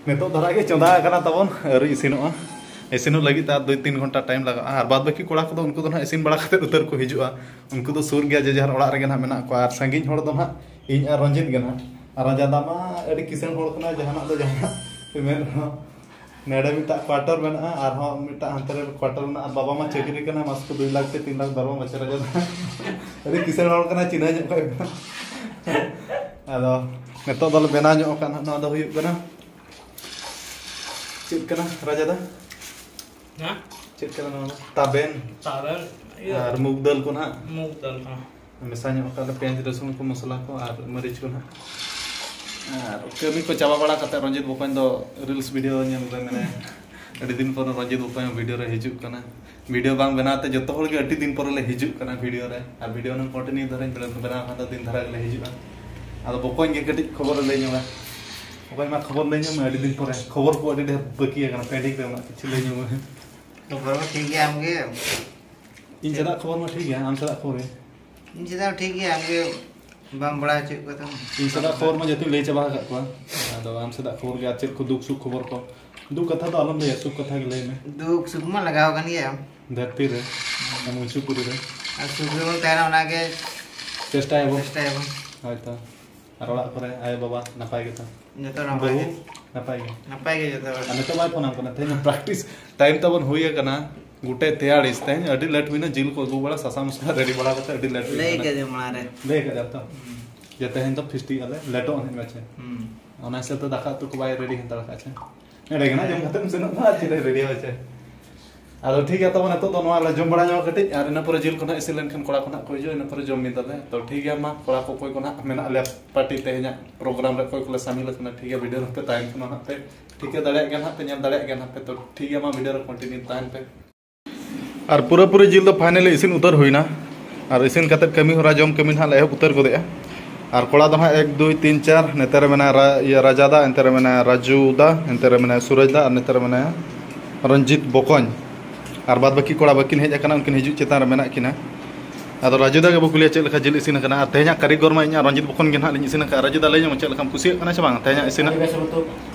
ᱱᱤᱛᱚᱜ ᱫᱷᱟᱨᱟ ᱜᱮ ᱪᱚᱸᱫᱟ ᱟᱠᱟᱱᱟ ᱛᱟᱵᱚᱱ, ᱟᱹᱣᱨᱤ ᱤᱥᱤᱱᱚᱜᱼᱟ᱾ ᱤᱥᱤᱱᱚᱜ ᱞᱟᱹᱜᱤᱫ ᱛᱮ ᱟᱨ ᱫᱩᱭ ᱛᱤᱱ ᱜᱷᱚᱱᱴᱟ ᱴᱟᱭᱤᱢ ᱞᱟᱜᱟᱜᱼᱟ᱾ ᱟᱨ ᱵᱟᱫ ᱵᱟᱹᱠᱤ ᱠᱚᱲᱟ ᱠᱚᱫᱚ ᱩᱱᱠᱩ ᱫᱚ ᱱᱟᱦᱟᱜ ᱤᱥᱤᱱ ᱵᱟᱲᱟ ᱠᱟᱛᱮ ᱩᱛᱟᱹᱨ ᱠᱚ ᱦᱤᱡᱩᱜᱼᱟ᱾ ᱩᱱᱠᱩ ᱫᱚ ᱥᱩᱨ ᱜᱮᱭᱟ, ᱡᱮ ᱡᱟᱦᱟᱨ ᱚᱲᱟᱜ ᱨᱮᱜᱮ ᱱᱟᱦᱟᱜ ᱢᱮᱱᱟᱜ ᱠᱚᱣᱟ᱾ ᱟᱨ ᱥᱟᱺᱜᱤᱧ ᱦᱚᱲ ᱫᱚ ᱱᱟᱦᱟᱜ ᱤᱧ ᱟᱨ ᱨᱚᱧᱡᱤᱛ ᱜᱮ ᱱᱟᱦᱟᱜ᱾ ᱟᱨ ᱨᱟᱡᱟ ᱫᱟ ᱢᱟ ᱟᱹᱰᱤ ᱠᱤᱥᱟᱹᱬ ᱦᱚᱲ ᱠᱟᱱᱟᱭ, ᱡᱟᱦᱟᱱᱟᱜ ᱫᱚ ᱡᱟᱦᱟᱱᱟᱜ ᱢᱮᱱ ᱨᱮᱦᱚᱸ᱾ ᱱᱚᱰᱮ ᱢᱤᱫᱴᱟᱜ ᱠᱣᱟᱴᱟᱨ ᱢᱮᱱᱟᱜᱼᱟ, ᱟᱨᱦᱚᱸ ᱢᱤᱫᱴᱟᱜ ᱦᱟᱱᱛᱮ ᱨᱮ ᱠᱣᱟᱴᱟᱨ ᱢᱮᱱᱟᱜᱼᱟ᱾ ᱟᱨ ᱵᱟᱵᱟ ᱢᱟ ᱪᱟᱹᱠᱨᱤ ᱠᱟᱱᱟ, ᱢᱟᱥ ᱠᱚ ᱫᱩᱭ ᱞᱟᱠᱷ ᱛᱮ ᱛᱤᱱ ᱞᱟᱠᱷ ᱫᱚᱨᱢᱟ ᱵᱟᱪᱷᱟ ᱨᱟᱡᱟ ᱫᱟ᱾ ᱟᱹᱰᱤ ᱠᱤᱥᱟᱹᱬ ᱦᱚᱲ ᱠᱟᱱᱟᱭ, ᱪᱤᱱᱦᱟᱹ ᱧᱚᱜ ᱠᱟᱭ ᱯᱮ᱾ ᱟᱫᱚ ᱱᱤᱛᱚᱜ ᱫᱚᱞᱮ ᱵᱮᱱᱟᱣ ᱧᱚᱜ ᱟᱠᱟᱫ ᱱᱟᱦᱟᱜ᱾ ᱱᱚᱣᱟ ᱫᱚ ᱦᱩᱭᱩᱜ ᱠᱟᱱᱟ, ᱪᱮᱫ ᱠᱟᱱᱟ ᱨᱟᱡᱟ ᱫᱟ? ᱦᱮᱸ? ᱪᱮᱫ ᱠᱟᱱᱟ ᱱᱚᱣᱟ ᱫᱚ? ᱛᱟᱵᱮᱱ᱾ ᱛᱟᱵᱮᱱ, ᱤᱭᱟᱹ᱾ ᱟᱨ ᱢᱩᱜᱽ ᱫᱟᱹᱞ ᱠᱚ ᱱᱟᱦᱟᱜ᱾ ᱢᱩᱜᱽ ᱫᱟᱹᱞ ᱠᱚ᱾ ᱢᱮᱥᱟ ᱧᱚᱜ ᱠᱟᱜ ᱞᱮ ᱯᱮᱸᱭᱟᱡᱽ, ᱨᱟᱹᱥᱩᱱ ᱠᱚ, ᱢᱚᱥᱞᱟ ᱠᱚ ᱟᱨ ᱢᱟᱹᱨᱤᱪ ᱠᱚ ᱱᱟᱦᱟᱜ᱾ ᱟᱨ ᱠᱟᱹᱢᱤ ᱠᱚ ᱪᱟᱵᱟ ᱵᱟᱲᱟ ᱠᱟᱛᱮ ᱨᱚᱧᱡᱤᱛ ᱵᱚᱠᱚᱧ ᱫᱚ reels video ᱧᱮᱞ ᱨᱮ ᱢᱮᱱᱟᱭᱟ᱾ ᱟᱹᱰᱤ ᱫᱤᱱ ᱯᱚᱨᱮ ᱨᱚᱧᱡᱤᱛ ᱵᱚᱠᱚᱧ ᱦᱚᱸ video ᱨᱮ ᱦᱤᱡᱩᱜ ᱠᱟᱱᱟ᱾ Video ᱵᱟᱝ ᱵᱮᱱᱟᱣ ᱛᱮ ᱡᱚᱛᱚ ᱦᱚᱲ ᱜᱮ ᱟᱹᱰᱤ ᱫᱤᱱ ᱯᱚᱨᱮ ᱞᱮ ᱦᱤᱡᱩᱜ ᱠᱟᱱᱟ video ᱨᱮ᱾ ᱟᱨ video ᱱᱟᱝ continue ᱫᱷᱟᱨᱟᱧ ᱵᱮᱱᱟᱣ ᱠᱷᱟᱱ ᱫᱚ ᱫᱤᱱ ᱫᱷᱟᱨᱟ ᱜᱮᱞᱮ ᱦᱤᱡᱩᱜᱼᱟ᱾ ᱟᱫᱚ ᱵᱚᱠᱚᱧ ᱜᱮ ᱠᱟᱹᱴᱤᱡ ᱠᱷᱚᱵᱚᱨᱮ ᱞᱟᱹᱭ ᱧᱚᱜᱟ᱾ ᱵᱚᱠᱚᱧ ᱢᱟ ᱠᱷᱚᱵᱚᱨ ᱞᱟᱹᱭ ᱧᱚᱜ ᱢᱮ, ᱟᱹᱰᱤ ᱫᱤᱱ ᱯᱚᱨᱮ᱾ ᱠᱷᱚᱵᱚᱨ ᱠᱚ ᱟᱹᱰᱤ ᱰᱷᱮᱨ ᱵᱟᱹᱠᱤ ᱟᱠᱟᱱᱟ, pending ᱨᱮ ᱢᱮᱱᱟᱜ, ᱠᱤᱪᱷᱩ ᱞᱟᱹᱭ ᱧᱚᱜ ᱢᱮ᱾ ᱠᱷᱚᱵᱚᱨ ᱢᱟ ᱴᱷᱤᱠ ᱜᱮᱭᱟ, ᱟᱢ ᱜᱮ? ᱤᱧ ᱪᱮᱫᱟᱜ ᱠᱷᱚᱵᱚᱨ ᱢᱟ ᱴᱷᱤᱠ ᱜᱮᱭᱟ, ᱟᱢ ᱪᱮᱫᱟᱜ ᱠᱷᱚᱵᱚᱨ ᱜᱮ? ᱤᱧ ᱪᱮᱫᱟᱜ ᱴᱷᱤᱠ ᱜᱮᱭᱟ, ᱟᱢ ᱜᱮ ᱵᱟᱢ ᱵᱟᱲᱟᱭ ᱦᱚᱪᱚᱭᱮᱫ ᱠᱚᱣᱟ ᱛᱟᱢᱟ᱾ ᱤᱧ ᱥᱮᱫᱟᱜ ᱠᱷᱚᱵᱚᱨ ᱢᱟ ᱡᱚᱛᱚᱧ ᱞᱟᱹᱭ ᱪᱟᱵᱟ ᱟᱠᱟᱫ ᱠᱚᱣᱟ᱾ ᱟᱫᱚ ᱟᱢ ᱥᱮᱫᱟᱜ ᱠᱷᱚᱵᱚᱨ ᱜᱮ, ᱟᱨ ᱪᱮᱫ ᱠᱚ ᱫᱩᱠ ᱥᱩᱠ ᱠᱷᱚᱵᱚᱨ ᱠᱚ? ᱫᱩᱠ ᱠᱟᱛᱷᱟ ᱫᱚ ᱟᱞᱚᱢ ᱞᱟᱹᱭᱟ, ᱥᱩᱠ ᱠᱟᱛᱷᱟ ᱜᱮ ᱞᱟᱹᱭ ᱢᱮ᱾ ᱫᱩᱠ ᱥᱩᱠ ᱢᱟ ᱞᱟᱜᱟᱣ ᱟᱠᱟᱱ ᱜᱮᱭᱟ᱾ ᱫᱷᱟᱹᱨᱛᱤ ᱨᱮ, ᱢᱚᱧᱪᱚᱯᱩᱨᱤ ᱨᱮ᱾ ᱟᱨ ᱥᱩᱠ ᱨᱮᱵᱚᱱ ᱛᱟᱦᱮᱱᱟ, ᱚᱱᱟᱜᱮ ᱪᱮᱥᱴᱟᱭᱟᱵᱚᱱ᱾ ᱪᱮᱥᱴᱟᱭᱟᱵᱚᱱ᱾ ᱦᱳᱭᱛᱚ᱾ ᱟᱨ ᱚᱲᱟᱜ ᱠᱚᱨᱮ ᱟᱭᱳ ᱵᱟᱵᱟ ᱱᱟᱯᱟᱭ ᱜᱮᱛᱚ? ᱡᱚᱛᱚ ᱱᱟᱯᱟᱭ ᱵᱟᱹᱦᱩ ᱜᱮ᱾ ᱱᱟᱯᱟᱭ ᱜᱮ? ᱱᱟᱯᱟᱭ ᱜᱮ ᱡᱚᱛᱚ ᱦᱚᱲ᱾ ᱟᱨ ᱱᱤᱛᱚᱜ ᱵᱟᱭ ᱯᱷᱳᱱᱟᱢ ᱠᱟᱱᱟ? ᱛᱮᱦᱮᱧ ᱯᱨᱮᱠᱴᱤᱥ ᱴᱟᱭᱤᱢ ᱛᱟᱵᱚᱱ ᱦᱩᱭ ᱟᱠᱟᱱᱟ᱾ ᱜᱩᱴᱮ ᱛᱮᱭᱟᱲᱤᱥ ᱛᱮᱦᱮᱧ ᱟᱹᱰᱤ ᱞᱮᱴ ᱦᱩᱭᱱᱟ, ᱡᱤᱞ ᱠᱚ ᱟᱹᱜᱩ ᱵᱟᱲᱟ, ᱥᱟᱥᱟᱝ ᱢᱚᱥᱞᱟ ᱨᱮᱰᱤ ᱵᱟᱲᱟ ᱠᱟᱛᱮ ᱟᱹᱰᱤ ᱞᱮᱴ ᱦᱩᱭ ᱞᱟᱹᱭ ᱠᱟᱱᱟ᱾ ᱠᱟᱫᱮᱭᱟ ᱢᱟᱲᱟᱝ ᱨᱮ᱾ ᱞᱟᱹᱭ ᱠᱟᱫᱮᱭᱟ ᱛᱚ? ᱦᱩᱸ᱾ ᱡᱮ ᱛᱮᱦᱮᱧ ᱫᱚ ᱯᱷᱤᱥᱴᱤ ᱟᱞᱮ, ᱞᱮᱴᱚᱜ ᱟᱹᱱᱤᱡ ᱢᱟᱪᱮ᱾ ᱦᱩᱸ᱾ ᱚᱱᱟ ᱦᱤᱥᱟᱹᱵ ᱛᱮ ᱫᱟᱠᱟ ᱩᱛᱩ ᱠᱚ ᱵᱟᱭ ᱨᱮᱰᱤ ᱦᱟᱛᱟᱲ ᱠᱟᱜᱼᱟ ᱪᱮ᱾ ᱮᱸᱰᱮ ᱜᱮ ᱱᱟᱜ ᱡᱚᱢ ᱠᱟᱛᱮᱢ ᱥᱮᱱᱚᱜ ᱫᱚ ᱟᱨ ᱪᱮᱫ ᱮ ᱨᱮᱰᱤᱭᱟ ᱪᱮ᱾ ᱟᱫᱚ ᱴᱷᱤᱠ ᱜᱮᱭᱟ, ᱛᱚᱵᱮ ᱱᱤᱛᱚᱜ ᱫᱚ ᱱᱚᱣᱟ ᱞᱮ ᱡᱚᱢ ᱵᱟᱲᱟ ᱧᱚᱜ ᱠᱟᱹᱴᱤᱡ, ᱟᱨ ᱤᱱᱟᱹ ᱯᱚᱨᱮ ᱡᱤᱞ ᱠᱚ ᱱᱟᱜ ᱤᱥᱤᱱ ᱞᱮᱱᱠᱷᱟᱱ ᱠᱚᱲᱟ ᱠᱚ ᱱᱟᱜ ᱠᱚ ᱦᱤᱡᱩᱜᱼᱟ, ᱤᱱᱟᱹ ᱯᱚᱨᱮ ᱡᱚᱢ ᱢᱤᱫ ᱫᱟᱞᱮ᱾ ᱛᱚ ᱴᱷᱤᱠ ᱜᱮᱭᱟ, ᱢᱟ ᱠᱚᱲᱟ ᱠᱚ ᱚᱠᱚᱭ ᱠᱚ ᱱᱟᱜ ᱢᱮᱱᱟᱜ ᱞᱮᱭᱟ ᱯᱟᱨᱴᱤ ᱛᱮᱦᱮᱧᱟᱜ ᱯᱨᱳᱜᱨᱟᱢ ᱨᱮ ᱚᱠᱚᱭ ᱠᱚᱞᱮ ᱥᱟᱢᱤᱞ ᱟᱠᱟᱱᱟ, ᱴᱷᱤᱠ ᱜᱮᱭᱟ, ᱵᱷᱤᱰᱤᱭᱳ ᱨᱮᱯᱮ ᱛᱟᱦᱮᱱ ᱠᱟᱱᱟ ᱱᱟᱜ ᱯᱮ ᱴᱷᱤᱠᱟᱹ ᱫᱟᱲᱮᱭᱟᱜ ᱜᱮᱭᱟ ᱱᱟᱜ ᱯᱮ, ᱧᱮᱞ ᱫᱟᱲᱮᱭᱟᱜ ᱜᱮᱭᱟ ᱱᱟᱜ ᱯᱮ᱾ ᱛᱚ ᱴᱷᱤᱠ ᱜᱮᱭᱟ, ᱢᱟ ᱵᱷᱤᱰᱤᱭᱳ ᱨᱮ ᱠᱚᱱᱴᱤᱱᱤᱭᱩ ᱛᱟᱦᱮᱱ ᱯᱮ᱾ ᱟᱨ ᱯᱩᱨᱟᱹᱯᱩᱨᱤ ᱡᱤᱞ ᱫᱚ ᱯᱷᱟᱭᱱᱟᱞᱤ ᱤᱥᱤᱱ ᱩᱛᱟᱹᱨ ᱦᱩᱭᱱᱟ᱾ ᱟᱨ ᱤᱥᱤᱱ ᱠᱟᱛᱮᱫ ᱠᱟᱹᱢᱤ ᱦᱚᱨᱟ, ᱡᱚᱢ ᱠᱟᱹᱢᱤ ᱱᱟᱦᱟᱜ ᱞᱮ ᱮᱦᱚᱵ ᱩᱛᱟᱹᱨ ᱜᱚᱫᱮᱜᱼᱟ᱾ ᱟᱨ ᱠᱚᱲᱟ ᱫᱚ ᱱᱟᱦᱟᱜ ᱮᱠ, ᱫᱩᱭ, ᱛᱤᱱ, ᱪᱟᱨ, ᱱᱚᱛᱮ ᱨᱮ ᱢᱮᱱᱟᱭᱟ ᱨᱟ-, ᱤᱭᱟᱹ, ᱨᱟᱡᱟ ᱫᱟ, ᱚᱱᱛᱮ ᱨᱮ ᱢᱮᱱᱟᱭᱟ ᱨᱟᱡᱩ ᱫᱟ, ᱚᱱᱛᱮ ᱨᱮ ᱢᱮᱱᱟᱭᱟ ᱥᱩᱨᱚᱡᱽ ᱫᱟ, ᱟᱨ ᱱᱚᱛᱮ ᱨᱮ ᱢᱮᱱᱟᱭᱟ ᱨᱚᱧᱡᱤᱛ ᱵᱚᱠᱚᱧ᱾ ᱟᱨ ᱵᱟᱫ ᱵᱟᱹᱠᱤ ᱠᱚᱲᱟ ᱵᱟᱹᱠᱤᱱ ᱦᱮᱡ ᱟᱠᱟᱱᱟ, ᱩᱱᱠᱤᱱ ᱦᱤᱡᱩᱜ ᱪᱮᱛᱟᱱ ᱨᱮ ᱢᱮᱱᱟᱜ ᱠᱤᱱᱟ᱾ ᱟᱫᱚ ᱨᱟᱡᱩ ᱫᱟ ᱜᱮᱵᱚ ᱠᱩᱞᱤᱭᱟ ᱪᱮᱫ ᱞᱮᱠᱟ ᱡᱤᱞ ᱤᱥᱤᱱ ᱟᱠᱟᱱᱟ᱾ ᱟᱨ ᱛᱮᱦᱮᱧᱟᱜ ᱠᱟᱹᱨᱤᱜᱚᱨ ᱢᱟ ᱤᱧ ᱟᱨ ᱨᱚᱧᱡᱤᱛ ᱵᱚᱠᱚᱧ ᱜᱮ ᱱᱟᱦᱟᱜ ᱞᱤᱧ ᱤᱥᱤᱱ ᱟᱠᱟᱫᱼᱟ᱾ ᱨᱟᱡᱩ ᱫᱟ, ᱞᱟᱹᱭ ᱧᱚᱜ ᱢᱮ, ᱪᱮᱫ ᱞᱮᱠᱟᱢ ᱠᱩᱥᱤᱭᱟᱜ ᱠᱟᱱᱟ ᱥᱮ ᱵᱟᱝ ᱛᱮᱦᱮᱧᱟᱜ ᱤᱥᱤᱱᱟᱜ? ᱟᱹᱰᱤ ᱵᱮᱥ ᱩᱛᱩ᱾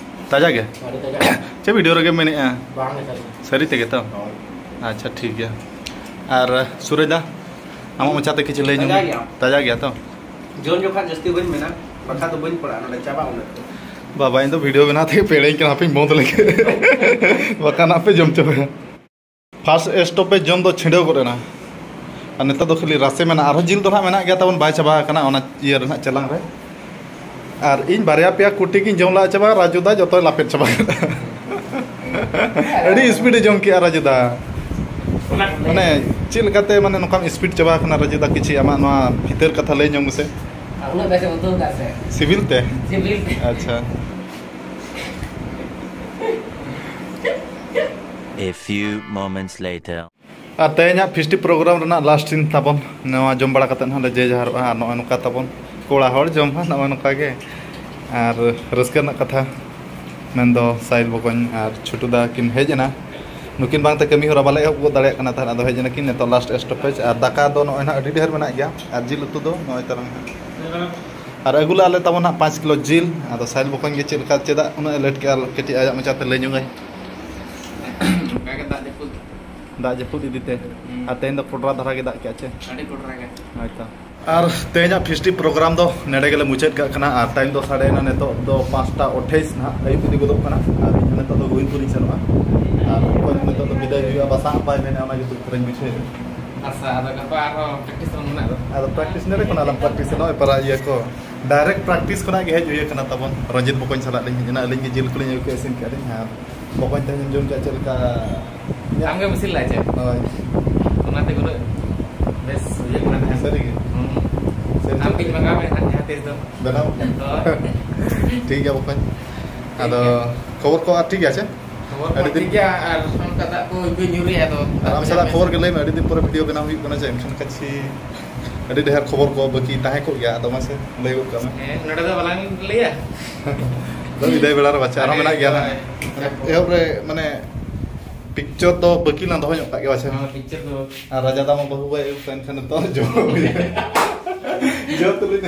ᱛᱟᱡᱟ ᱜᱮ? ᱟᱹᱰᱤ ᱛᱟᱡᱟ᱾ ᱪᱮᱫ ᱵᱷᱤᱰᱤᱭᱳ ᱨᱮᱜᱮᱢ ᱢᱮᱱᱮᱫᱼᱟ? ᱵᱟᱝ ᱜᱮ ᱛᱟᱡᱟ᱾ ᱥᱟᱹᱨᱤ ᱛᱮᱜᱮ ᱛᱚ? ᱦᱳᱭ᱾ ᱟᱪᱪᱷᱟ, ᱴᱷᱤᱠ ᱜᱮᱭᱟ᱾ ᱟᱨ ᱥᱩᱨᱚᱡᱽ ᱫᱟ, ᱟᱢᱟᱜ ᱢᱚᱪᱟᱛᱮ ᱠᱤᱪᱷᱩ ᱞᱟᱹᱭ ᱧᱚᱜ ᱛᱟᱡᱟ ᱢᱮ᱾ ᱜᱮᱭᱟ᱾ ᱛᱟᱡᱟ ᱜᱮᱭᱟ ᱛᱚ? ᱡᱚᱢ ᱡᱚᱠᱷᱟᱱ ᱡᱟᱹᱥᱛᱤ ᱵᱟᱹᱧ ᱢᱮᱱᱟ, ᱵᱟᱠᱷᱟᱱ ᱫᱚ ᱵᱟᱹᱧ ᱯᱟᱲᱟᱜᱼᱟ ᱱᱚᱰᱮ, ᱪᱟᱵᱟᱜ ᱩᱱᱟᱹᱜ ᱛᱮ᱾ ᱵᱟᱵᱟ, ᱤᱧ ᱫᱚ ᱵᱷᱤᱰᱤᱭᱳ ᱵᱮᱱᱟᱣ ᱛᱮᱜᱮ ᱯᱮᱲᱮᱧ ᱠᱟᱱᱟ, ᱦᱟᱯᱮᱧ ᱵᱚᱱᱫ ᱞᱮᱜᱮ᱾ ᱵᱟᱠᱷᱟᱱ ᱟᱯᱮ ᱡᱚᱢ ᱪᱟᱵᱟᱭᱟ᱾ ᱯᱷᱟᱥᱴ ᱥᱴᱚᱯᱮᱡᱽ ᱡᱚᱢ ᱫᱚ ᱪᱷᱤᱰᱟᱹᱣ ᱜᱚᱫ ᱮᱱᱟ᱾ ᱟᱨ ᱱᱤᱛᱚᱜ ᱫᱚ ᱠᱷᱟᱹᱞᱤ ᱨᱟᱥᱮ ᱢᱮᱱᱟᱜᱼᱟ, ᱟᱨᱦᱚᱸ ᱡᱤᱞ ᱫᱚ ᱱᱟᱦᱟᱜ ᱢᱮᱱᱟᱜ ᱜᱮᱭᱟ ᱛᱟᱵᱚᱱ, ᱵᱟᱭ ᱪᱟᱵᱟ ᱟᱠᱟᱱᱟ ᱚᱱᱟ ᱤᱭᱟᱹ ᱨᱮ ᱱᱟᱦᱟᱜ ᱪᱮᱞᱟᱝ ᱨᱮ᱾ ᱟᱨ ᱤᱧ ᱵᱟᱨᱭᱟ ᱯᱮᱭᱟ ᱠᱩᱴᱤ ᱜᱤᱧ ᱡᱚᱢ ᱞᱟᱦᱟ ᱪᱟᱵᱟ, ᱨᱟᱡᱩ ᱫᱟ ᱡᱚᱛᱚᱭ ᱞᱟᱯᱮᱫ ᱪᱟᱵᱟ ᱠᱮᱫᱟ᱾ ᱟᱹᱰᱤ ᱥᱯᱤᱰ ᱮ ᱡᱚᱢ ᱠᱮᱜᱼᱟ ᱨᱟᱡᱩ ᱫᱟ᱾ ᱢᱟᱱᱮ ᱪᱮᱫ ᱞᱮᱠᱟᱛᱮ ᱢᱟᱱᱮ ᱱᱚᱝᱠᱟᱢ ᱥᱯᱤᱰ ᱪᱟᱵᱟ ᱟᱠᱟᱱᱟ ᱨᱟᱡᱩ ᱫᱟ, ᱠᱤᱪᱷᱤ ᱟᱢᱟᱜ ᱱᱚᱣᱟ ᱵᱷᱤᱛᱟᱹᱨ ᱠᱟᱛᱷᱟ ᱞᱟᱹᱭ ᱧᱚᱜ ᱢᱮᱥᱮ᱾ ᱩᱱᱟᱹᱜ ᱵᱮᱥ ᱮ ᱩᱛᱩ ᱟᱠᱟᱫ ᱥᱮ᱾ ᱥᱤᱵᱤᱞ ᱛᱮ? ᱥᱤᱵᱤᱞ ᱛᱮ᱾ ᱟᱪᱪᱷᱟ᱾ A few moments later. ᱟᱨ ᱛᱮᱦᱮᱧᱟᱜ ᱯᱷᱤᱥᱴᱤ ᱯᱨᱳᱜᱨᱟᱢ ᱨᱮᱱᱟᱜ ᱞᱟᱥᱴ ᱥᱤᱱ ᱛᱟᱵᱚᱱ, ᱱᱚᱣᱟ ᱡᱚᱢ ᱵᱟᱲᱟ ᱠᱟᱛᱮᱫ ᱦᱚᱸ ᱞᱮ ᱡᱮ ᱡᱟᱦᱟᱨᱚᱜᱼᱟ᱾ ᱟᱨ ᱱᱚᱜᱼᱚᱭ ᱱᱚᱝᱠᱟ ᱛᱟᱵᱚᱱ ᱠᱚᱲᱟ ᱦᱚᱲ ᱡᱚᱢ ᱦᱚᱸ ᱱᱚᱜᱼᱚᱭ ᱱᱚᱝᱠᱟ ᱜᱮ᱾ ᱟᱨ ᱨᱟᱹᱥᱠᱟᱹ ᱨᱮᱱᱟᱜ ᱠᱟᱛᱷᱟ ᱢᱮᱱᱫᱚ ᱥᱟᱭᱤᱞ ᱵᱚᱠᱚᱧ ᱟᱨ ᱪᱷᱩᱴᱩ ᱫᱟ ᱠᱤᱱ ᱦᱮᱡ ᱮᱱᱟ᱾ ᱱᱩᱠᱤᱱ ᱵᱟᱝᱛᱮ ᱠᱟᱹᱢᱤ ᱦᱚᱨᱟ ᱵᱟᱞᱮ ᱮᱦᱚᱵ ᱜᱚᱫ ᱫᱟᱲᱮᱭᱟᱜ ᱠᱟᱱᱟ ᱛᱟᱦᱮᱸᱫ, ᱟᱫᱚ ᱦᱮᱡ ᱮᱱᱟ ᱠᱤᱱ ᱱᱤᱛᱚᱜ ᱞᱟᱥᱴ ᱥᱴᱚᱯᱮᱡᱽ᱾ ᱟᱨ ᱫᱟᱠᱟ ᱫᱚ ᱱᱚᱜᱼᱚᱭ ᱱᱟᱦᱟᱜ ᱟᱹᱰᱤ ᱰᱷᱮᱨ ᱢᱮᱱᱟᱜ ᱜᱮᱭᱟ, ᱟᱨ ᱡᱤᱞ ᱩᱛᱩ ᱫᱚ ᱱᱚᱜᱼᱚᱭ ᱛᱟᱨᱟᱝ ᱦᱟᱸᱜ᱾ ᱟᱨ ᱟᱹᱜᱩ ᱞᱮᱫᱼᱟ ᱞᱮ ᱛᱟᱵᱚᱱ ᱦᱟᱸᱜ ᱯᱟᱸᱪ ᱠᱤᱞᱳ ᱡᱤᱞ᱾ ᱟᱫᱚ ᱥᱟᱭᱤᱞ ᱵᱚᱠᱚᱧ ᱜᱮ ᱪᱮᱫ ᱞᱮᱠᱟ ᱪᱮᱫᱟᱜ ᱩᱱᱟᱹᱜ ᱮ ᱞᱮᱴ ᱠᱮᱜᱼᱟ, ᱠᱟᱹᱴᱤᱡ ᱟᱭᱟᱜ ᱢᱚᱪᱟᱛᱮ ᱞᱟᱹᱭ ᱧᱚᱜᱟᱭ᱾ ᱚᱱᱠᱟ ᱜᱮ ᱫᱟᱜ ᱡᱟᱹᱯᱩᱫ᱾ ᱫᱟᱜ ᱡᱟᱹᱯᱩᱫ ᱤᱫᱤ ᱛᱮ᱾ ᱦᱩᱸ᱾ ᱟᱨ ᱛᱮᱦᱮᱧ ᱫᱚ ᱠᱚᱰᱨᱟ ᱫᱷᱟᱨᱟ ᱜᱮ ᱫᱟᱜ ᱠᱮᱜᱼᱟ ᱪᱮ? ᱟᱹᱰᱤ ᱠᱚᱰᱨᱟ ᱜᱮ᱾ ᱦᱳᱭ ᱛᱚ᱾ ᱟᱨ ᱛᱮᱦᱮᱧᱟᱜ ᱯᱷᱮᱥᱴᱤᱵᱷ ᱯᱨᱳᱜᱨᱟᱢ ᱫᱚ ᱱᱮᱰᱮ ᱜᱮᱞᱮ ᱢᱩᱪᱟᱹᱫ ᱠᱟᱜ ᱠᱟᱱᱟ᱾ ᱟᱨ ᱴᱟᱭᱤᱢ ᱫᱚ ᱥᱟᱰᱮᱭᱮᱱᱟ ᱱᱤᱛᱚᱜ ᱫᱚ ᱯᱟᱸᱪᱴᱟ ᱟᱴᱷᱟᱭᱤᱥ ᱱᱟᱦᱟᱜ ᱟᱹᱭᱩᱵ ᱤᱫᱤ ᱜᱚᱫᱚᱜ ᱠᱟᱱᱟ᱾ ᱟᱨ ᱤᱧ ᱦᱚᱸ ᱱᱤᱛᱚᱜ ᱫᱚ ᱜᱳᱵᱤᱱᱫᱯᱩᱨᱤᱧ ᱥᱮᱱᱚᱜᱼᱟ᱾ ᱟᱨ ᱚᱠᱚᱭ ᱱᱤᱛᱚᱜ ᱫᱚ ᱵᱤᱫᱟᱹᱭ ᱦᱩᱭᱩᱜᱼᱟ, ᱵᱟᱥᱟ ᱦᱚᱸ ᱵᱟᱭ ᱢᱮᱱᱟ, ᱚᱱᱟᱜᱮ ᱫᱩᱠ ᱨᱮᱧ ᱵᱩᱡᱷᱟᱹᱣᱮᱫᱼᱟ᱾ ᱟᱪᱪᱷᱟ, ᱟᱫᱚ ᱜᱟᱯᱟ ᱟᱨᱦᱚᱸ ᱯᱨᱮᱠᱴᱤᱥ ᱨᱮ ᱢᱮᱱᱟᱜ ᱫᱚ᱾ ᱟᱫᱚ ᱯᱨᱮᱠᱴᱤᱥ ᱱᱚᱰᱮ ᱠᱷᱚᱱᱟᱜ ᱞᱟᱝ ᱯᱨᱮᱠᱴᱤᱥ ᱱᱚᱜᱼᱚᱭ ᱯᱟᱨᱟ ᱤᱭᱟᱹ ᱠᱚ ᱰᱟᱭᱨᱮᱠᱴ ᱯᱨᱮᱠᱴᱤᱥ ᱠᱷᱚᱱᱟᱜ ᱜᱮ ᱦᱮᱡ ᱦᱩᱭ ᱟᱠᱟᱱᱟ ᱛᱟᱵᱚᱱ᱾ ᱨᱚᱡᱤᱛ ᱵᱚᱠᱚᱧ ᱥᱟᱞᱟᱜ ᱞᱤᱧ ᱦᱮᱡ ᱮᱱᱟ, ᱟᱹᱞᱤᱧ ᱜᱮ ᱡᱤᱞ ᱠᱚᱞᱤᱧ ᱟᱹᱜᱩ ᱠᱮᱫᱼᱟ, ᱤᱥᱤᱱ ᱠᱮᱫᱼᱟ ᱞᱤᱧ᱾ ᱟᱨ ᱵᱚᱠᱚᱧ ᱛᱮᱦᱮᱧ ᱡᱚᱢ ᱠᱮᱫᱼᱟ ᱪᱮᱫ ᱞᱮᱠᱟ? ᱟᱢ ᱜᱮᱢ ᱤᱥᱤᱱ ᱞᱮᱫᱼᱟ ᱪᱮ? ᱦᱳᱭ᱾ ᱚᱱᱟᱛᱮ ᱩᱱᱟᱹᱜ ᱵᱮᱥ ᱵᱩᱡᱷᱟᱹᱜ ᱠᱟᱱᱟ ᱛᱟᱦᱮᱸ᱾ ᱥᱟᱹᱨᱤ ᱜᱮ? ᱦᱩᱸ᱾ ᱥᱟᱹᱨᱤ ᱟᱢ ᱜᱮ? ᱜᱤᱧ ᱢᱟᱸᱜᱟᱣ ᱢᱮ ᱦᱟᱸᱜ ᱡᱟᱦᱟᱸ ᱛᱤᱥ ᱫᱚ᱾ ᱵᱮᱱᱟᱣ? ᱦᱳᱭ᱾ ᱴᱷᱤᱠ ᱜᱮᱭᱟ ᱵᱚᱠᱚᱧ᱾ ᱴᱷᱤᱠ ᱟᱫᱚ ᱜᱮᱭᱟ᱾ ᱠᱷᱚᱵᱚᱨ ᱠᱚ ᱟᱨ ᱴᱷᱤᱠ ᱜᱮᱭᱟ ᱪᱮ? ᱠᱷᱚᱵᱚᱨ ᱠᱚ ᱟᱹᱰᱤ ᱫᱤᱱ ᱴᱷᱤᱠ ᱜᱮᱭᱟ, ᱟᱨ ᱚᱱᱠᱟ ᱫᱟᱜ ᱠᱚ ᱤᱱᱠᱟᱹ ᱧᱩᱨᱩᱭᱮᱫᱼᱟ, ᱟᱫᱚ ᱟᱨ ᱟᱢ ᱥᱟᱞᱟᱜ ᱠᱷᱚᱵᱚᱨ ᱜᱮ ᱞᱟᱹᱭ ᱢᱮ, ᱟᱹᱰᱤ ᱫᱤᱱ ᱯᱚᱨᱮ ᱵᱷᱤᱰᱤᱭᱳ ᱵᱮᱱᱟᱣ ᱦᱩᱭᱩᱜ ᱠᱟᱱᱟ ᱪᱮ? ᱮᱱᱠᱷᱟᱱ ᱠᱟᱪᱷᱤ ᱟᱹᱰᱤ ᱰᱷᱮᱨ ᱠᱷᱚᱵᱚᱨ ᱠᱚ ᱵᱟᱹᱠᱤ ᱛᱟᱦᱮᱸ ᱠᱚᱜ ᱜᱮᱭᱟ, ᱟᱫᱚ ᱢᱟᱥᱮ ᱞᱟᱹᱭ ᱜᱚᱫ ᱠᱟᱜ ᱢᱮ᱾ ᱦᱮᱸ, ᱱᱚᱰᱮ ᱫᱚ ᱵᱟᱞᱟᱝ ᱞᱟᱹᱭᱟ᱾ ᱟᱫᱚ ᱵᱤᱫᱟᱹᱭ ᱵᱮᱲᱟ ᱨᱮ ᱵᱟᱪᱷᱟ ᱟᱨᱦᱚᱸ ᱢᱮᱱᱟᱜ ᱜᱮᱭᱟ ᱱᱟᱦᱟᱜ᱾ ᱦᱳᱭ᱾ ᱮᱦᱚᱵ ᱨᱮ ᱢᱟᱱᱮ ᱯᱤᱠᱪᱚᱨ ᱫᱚ ᱵᱟᱹᱠᱤ ᱞᱟᱝ ᱫᱚᱦᱚ ᱧᱚᱜ ᱠᱟᱜ ᱜᱮ ᱵᱟᱪᱷᱟ᱾ ᱦᱮᱸ, ᱯᱤᱠᱪᱚᱨ ᱫᱚ᱾ ᱟᱨ ᱨᱟᱡᱟ ᱫᱟᱢ ᱵᱟᱹᱦᱩ ᱵᱟᱭ ᱟᱹᱜᱩ ᱠᱚᱣᱟ, ᱮᱱᱠᱷᱟᱱ ᱱᱤᱛᱚᱜ ᱡᱚ ᱦᱩᱭᱩᱜᱼᱟ᱾ ᱡᱚ ᱛᱩᱞᱩᱡ᱾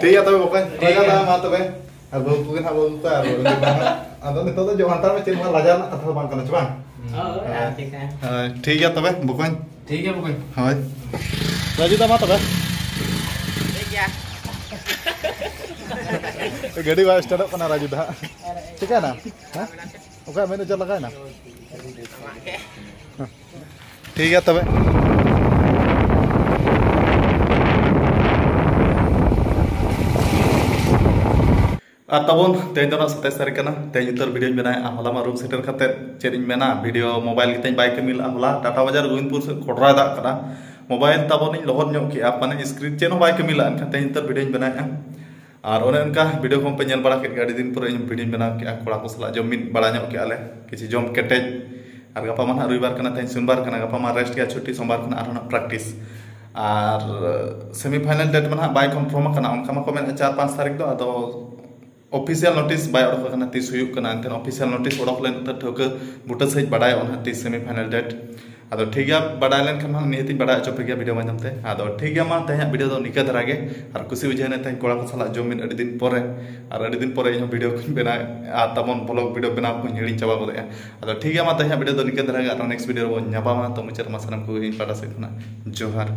ᱴᱷᱤᱠ ᱜᱮᱭᱟ ᱛᱚᱵᱮ ᱵᱚᱠᱚᱧ, ᱴᱷᱤᱠ ᱨᱟᱡᱟ ᱜᱮᱭᱟ᱾ ᱫᱟᱢ ᱢᱟ ᱛᱚᱵᱮ᱾ ᱟᱨ ᱵᱟᱹᱦᱩ ᱠᱚᱜᱮ ᱱᱟᱦᱟᱜ ᱵᱟᱹᱦᱩ ᱠᱚᱣᱟ, ᱟᱨ ᱩᱱᱤ ᱫᱚ ᱱᱟᱦᱟᱜ, ᱟᱫᱚ ᱱᱤᱛᱚᱜ ᱫᱚ ᱡᱚᱢ ᱦᱟᱛᱟᱲ ᱢᱮ, ᱪᱮᱫ ᱦᱚᱸ ᱞᱟᱡᱟᱣ ᱨᱮᱱᱟᱜ ᱠᱟᱛᱷᱟ ᱫᱚ ᱵᱟᱝ ᱠᱟᱱᱟ, ᱪᱮ ᱵᱟᱝ? ᱦᱳᱭ, ᱟᱨ ᱪᱮᱫ ᱠᱟᱱᱟ? ᱦᱳᱭ, ᱴᱷᱤᱠ ᱜᱮᱭᱟ ᱛᱚᱵᱮ, ᱵᱚᱠᱚᱧ᱾ ᱴᱷᱤᱠ ᱜᱮᱭᱟ, ᱵᱚᱠᱚᱧ᱾ ᱦᱳᱭ᱾ ᱨᱟᱡᱩ ᱫᱟ, ᱢᱟ ᱛᱚᱵᱮ᱾ ᱴᱷᱤᱠ ᱜᱮᱭᱟ᱾ ᱜᱟᱹᱰᱤ ᱵᱟᱭ ᱥᱴᱟᱨᱴᱚᱜ ᱠᱟᱱᱟ, ᱨᱟᱡᱩ ᱫᱟ ᱦᱟᱸᱜ᱾ ᱪᱤᱠᱟᱹᱭᱮᱱᱟ? ᱦᱮᱸ? ᱚᱠᱟ ᱢᱮᱱ ᱦᱚᱪᱚ ᱞᱟᱜᱟᱭᱮᱱᱟ? ᱴᱷᱤᱠ ᱜᱮᱭᱟ ᱛᱚᱵᱮ᱾ ᱟᱨ ᱛᱟᱵᱚᱱ ᱛᱮᱦᱮᱧ ᱫᱚ ᱱᱟᱜ ᱥᱟᱛᱟᱭᱤᱥ ᱛᱟᱹᱨᱤᱠᱷ ᱠᱟᱱᱟ᱾ ᱛᱮᱦᱮᱧ ᱩᱛᱟᱹᱨ ᱵᱷᱤᱰᱤᱭᱳᱧ ᱵᱮᱱᱟᱣᱮᱫᱼᱟ᱾ ᱦᱚᱞᱟ ᱢᱟ ᱨᱩᱢ ᱥᱮᱴᱮᱨ ᱠᱟᱛᱮᱫ ᱪᱮᱫ ᱤᱧ ᱢᱮᱱᱟ, ᱵᱷᱤᱰᱤᱭᱳ ᱢᱳᱵᱟᱭᱤᱞ ᱜᱮᱛᱤᱧ ᱵᱟᱭ ᱠᱟᱹᱢᱤ ᱞᱮᱫᱼᱟ᱾ ᱦᱚᱞᱟ ᱴᱟᱴᱟ ᱵᱟᱡᱟᱨ ᱜᱳᱵᱤᱱᱫᱯᱩᱨ ᱥᱮᱫ ᱠᱚᱰᱨᱟᱭ ᱫᱟᱜ ᱠᱟᱫᱟ, ᱢᱳᱵᱟᱭᱤᱞ ᱛᱟᱵᱚᱱᱤᱧ ᱞᱚᱦᱚᱫ ᱧᱚᱜ ᱠᱮᱜᱼᱟ, ᱢᱟᱱᱮ ᱥᱠᱨᱤᱱ ᱪᱮᱫ ᱦᱚᱸ ᱵᱟᱭ ᱠᱟᱹᱢᱤ ᱞᱮᱫᱼᱟ᱾ ᱮᱱᱠᱷᱟᱱ ᱛᱮᱦᱮᱧ ᱩᱛᱟᱹᱨ ᱵᱷᱤᱰᱤᱭᱳᱧ ᱵᱮᱱᱟᱣᱮᱫᱼᱟ᱾ ᱟᱨ ᱚᱱᱮ ᱚᱱᱠᱟ ᱵᱷᱤᱰᱤᱭᱳ ᱠᱚᱦᱚᱸ ᱯᱮ ᱧᱮᱞ ᱵᱟᱲᱟ ᱠᱮᱫ ᱜᱮᱭᱟ, ᱟᱹᱰᱤ ᱫᱤᱱ ᱯᱚᱨᱮ ᱤᱧ ᱵᱷᱤᱰᱤᱭᱳᱧ ᱵᱮᱱᱟᱣ ᱠᱮᱜᱼᱟ᱾ ᱠᱚᱲᱟ ᱠᱚ ᱥᱟᱞᱟᱜ ᱡᱚᱢ ᱢᱤᱫ ᱵᱟᱲᱟ ᱧᱚᱜ ᱠᱮᱜᱼᱟ ᱞᱮ, ᱠᱤᱪᱷᱩ ᱡᱚᱢ ᱠᱮᱴᱮᱡ᱾ ᱟᱨ ᱜᱟᱯᱟ ᱢᱟ ᱱᱟᱦᱟᱜ ᱨᱚᱵᱤᱵᱟᱨ ᱠᱟᱱᱟ, ᱛᱮᱦᱮᱧ ᱥᱳᱢᱵᱟᱨ ᱠᱟᱱᱟ, ᱜᱟᱯᱟ ᱢᱟ ᱨᱮᱥᱴ ᱜᱮᱭᱟ, ᱪᱷᱩᱴᱤ, ᱥᱳᱢᱵᱟᱨ ᱠᱷᱚᱱᱟᱜ ᱟᱨᱦᱚᱸ ᱱᱟᱜ ᱯᱨᱮᱠᱴᱤᱥ᱾ ᱟᱨ ᱥᱮᱢᱤ ᱯᱷᱟᱭᱱᱟᱞ ᱰᱮᱴ ᱢᱟ ᱱᱟᱦᱟᱜ ᱵᱟᱭ ᱠᱚᱱᱯᱷᱟᱨᱢ ᱟᱠᱟᱱᱟ, ᱚᱱᱠᱟ ᱢᱟᱠᱚ ᱢᱮᱱᱮᱫᱼᱟ ᱪᱟᱨ ᱯᱟᱸᱪ ᱛᱟᱹᱨᱤᱠᱷ ᱫᱚ, ᱟᱫᱚ ᱚᱯᱷᱤᱥᱤᱭᱟᱞ ᱱᱳᱴᱤᱥ ᱵᱟᱭ ᱚᱰᱚᱠ ᱟᱠᱟᱱᱟ ᱛᱤᱥ ᱦᱩᱭᱩᱜ ᱠᱟᱱᱟ᱾ ᱮᱱᱠᱷᱟᱱ ᱚᱯᱷᱤᱥᱤᱭᱟᱞ ᱱᱳᱴᱤᱥ ᱚᱰᱚᱠ ᱞᱮᱱ ᱛᱮ ᱴᱷᱟᱹᱣᱠᱟᱹ ᱵᱩᱴᱟᱹ ᱥᱟᱺᱦᱤᱡ ᱵᱟᱰᱟᱭᱚᱜᱼᱟ ᱱᱟᱦᱟᱜ ᱛᱤᱥ ᱥᱮᱢᱤ ᱯᱷᱟᱭᱱᱟᱞ ᱰᱮᱴ᱾ ᱟᱫᱚ ᱴᱷᱤᱠ ᱜᱮᱭᱟ, ᱵᱟᱰᱟᱭ ᱞᱮᱱᱠᱷᱟᱱ ᱢᱟ ᱱᱤᱦᱟᱹᱛᱤᱧ ᱵᱟᱰᱟᱭ ᱦᱚᱪᱚ ᱯᱮ ᱜᱮᱭᱟ ᱵᱷᱤᱰᱤᱭᱳ ᱢᱟᱫᱽᱫᱷᱚᱢ ᱛᱮ᱾ ᱟᱫᱚ ᱴᱷᱤᱠ ᱜᱮᱭᱟ, ᱢᱟ ᱛᱮᱦᱮᱧᱟᱜ ᱵᱷᱤᱰᱤᱭᱳ ᱫᱚ ᱱᱤᱠᱟᱹ ᱫᱷᱟᱨᱟ ᱜᱮ᱾ ᱟᱨ ᱠᱩᱥᱤ ᱵᱩᱡᱷᱟᱹᱣ ᱮᱱᱟ ᱛᱮᱦᱮᱧ ᱠᱚᱲᱟ ᱠᱚ ᱥᱟᱞᱟᱜ ᱡᱚᱢ ᱢᱤᱫ ᱟᱹᱰᱤ ᱫᱤᱱ ᱯᱚᱨᱮ, ᱟᱨ ᱟᱹᱰᱤ ᱫᱤᱱ ᱯᱚᱨᱮ ᱤᱧᱦᱚᱸ ᱵᱷᱤᱰᱤᱭᱳ ᱠᱚᱧ ᱵᱮᱱᱟᱣᱮᱫᱼᱟ, ᱛᱟᱵᱚᱱ ᱵᱷᱞᱚᱜ ᱵᱷᱤᱰᱤᱭᱳ ᱵᱮᱱᱟᱣ ᱠᱚᱧ ᱦᱤᱲᱤᱧ ᱪᱟᱵᱟ ᱜᱚᱫᱮᱜᱼᱟ᱾ ᱟᱫᱚ ᱴᱷᱤᱠ ᱜᱮᱭᱟ, ᱢᱟ ᱛᱮᱦᱮᱧᱟᱜ ᱵᱷᱤᱰᱤᱭᱳ ᱫᱚ ᱱᱤᱠᱟᱹ ᱫᱷᱟᱨᱟ ᱜᱮ, ᱟᱨᱦᱚᱸ ᱱᱮᱠᱥᱴ ᱵᱷᱤᱰᱤᱭᱳ ᱨᱮᱵᱚᱱ ᱧᱟᱯᱟᱢᱟ᱾ ᱛᱚ ᱢᱩᱪᱟᱹᱫ ᱨᱮ ᱢᱟ ᱥᱟᱱᱟᱢ ᱠᱚᱜᱮ ᱤᱧ ᱯᱟᱦᱴᱟ ᱥᱮᱫ ᱠᱷᱚᱱᱟᱜ ᱡᱚᱦᱟᱨ᱾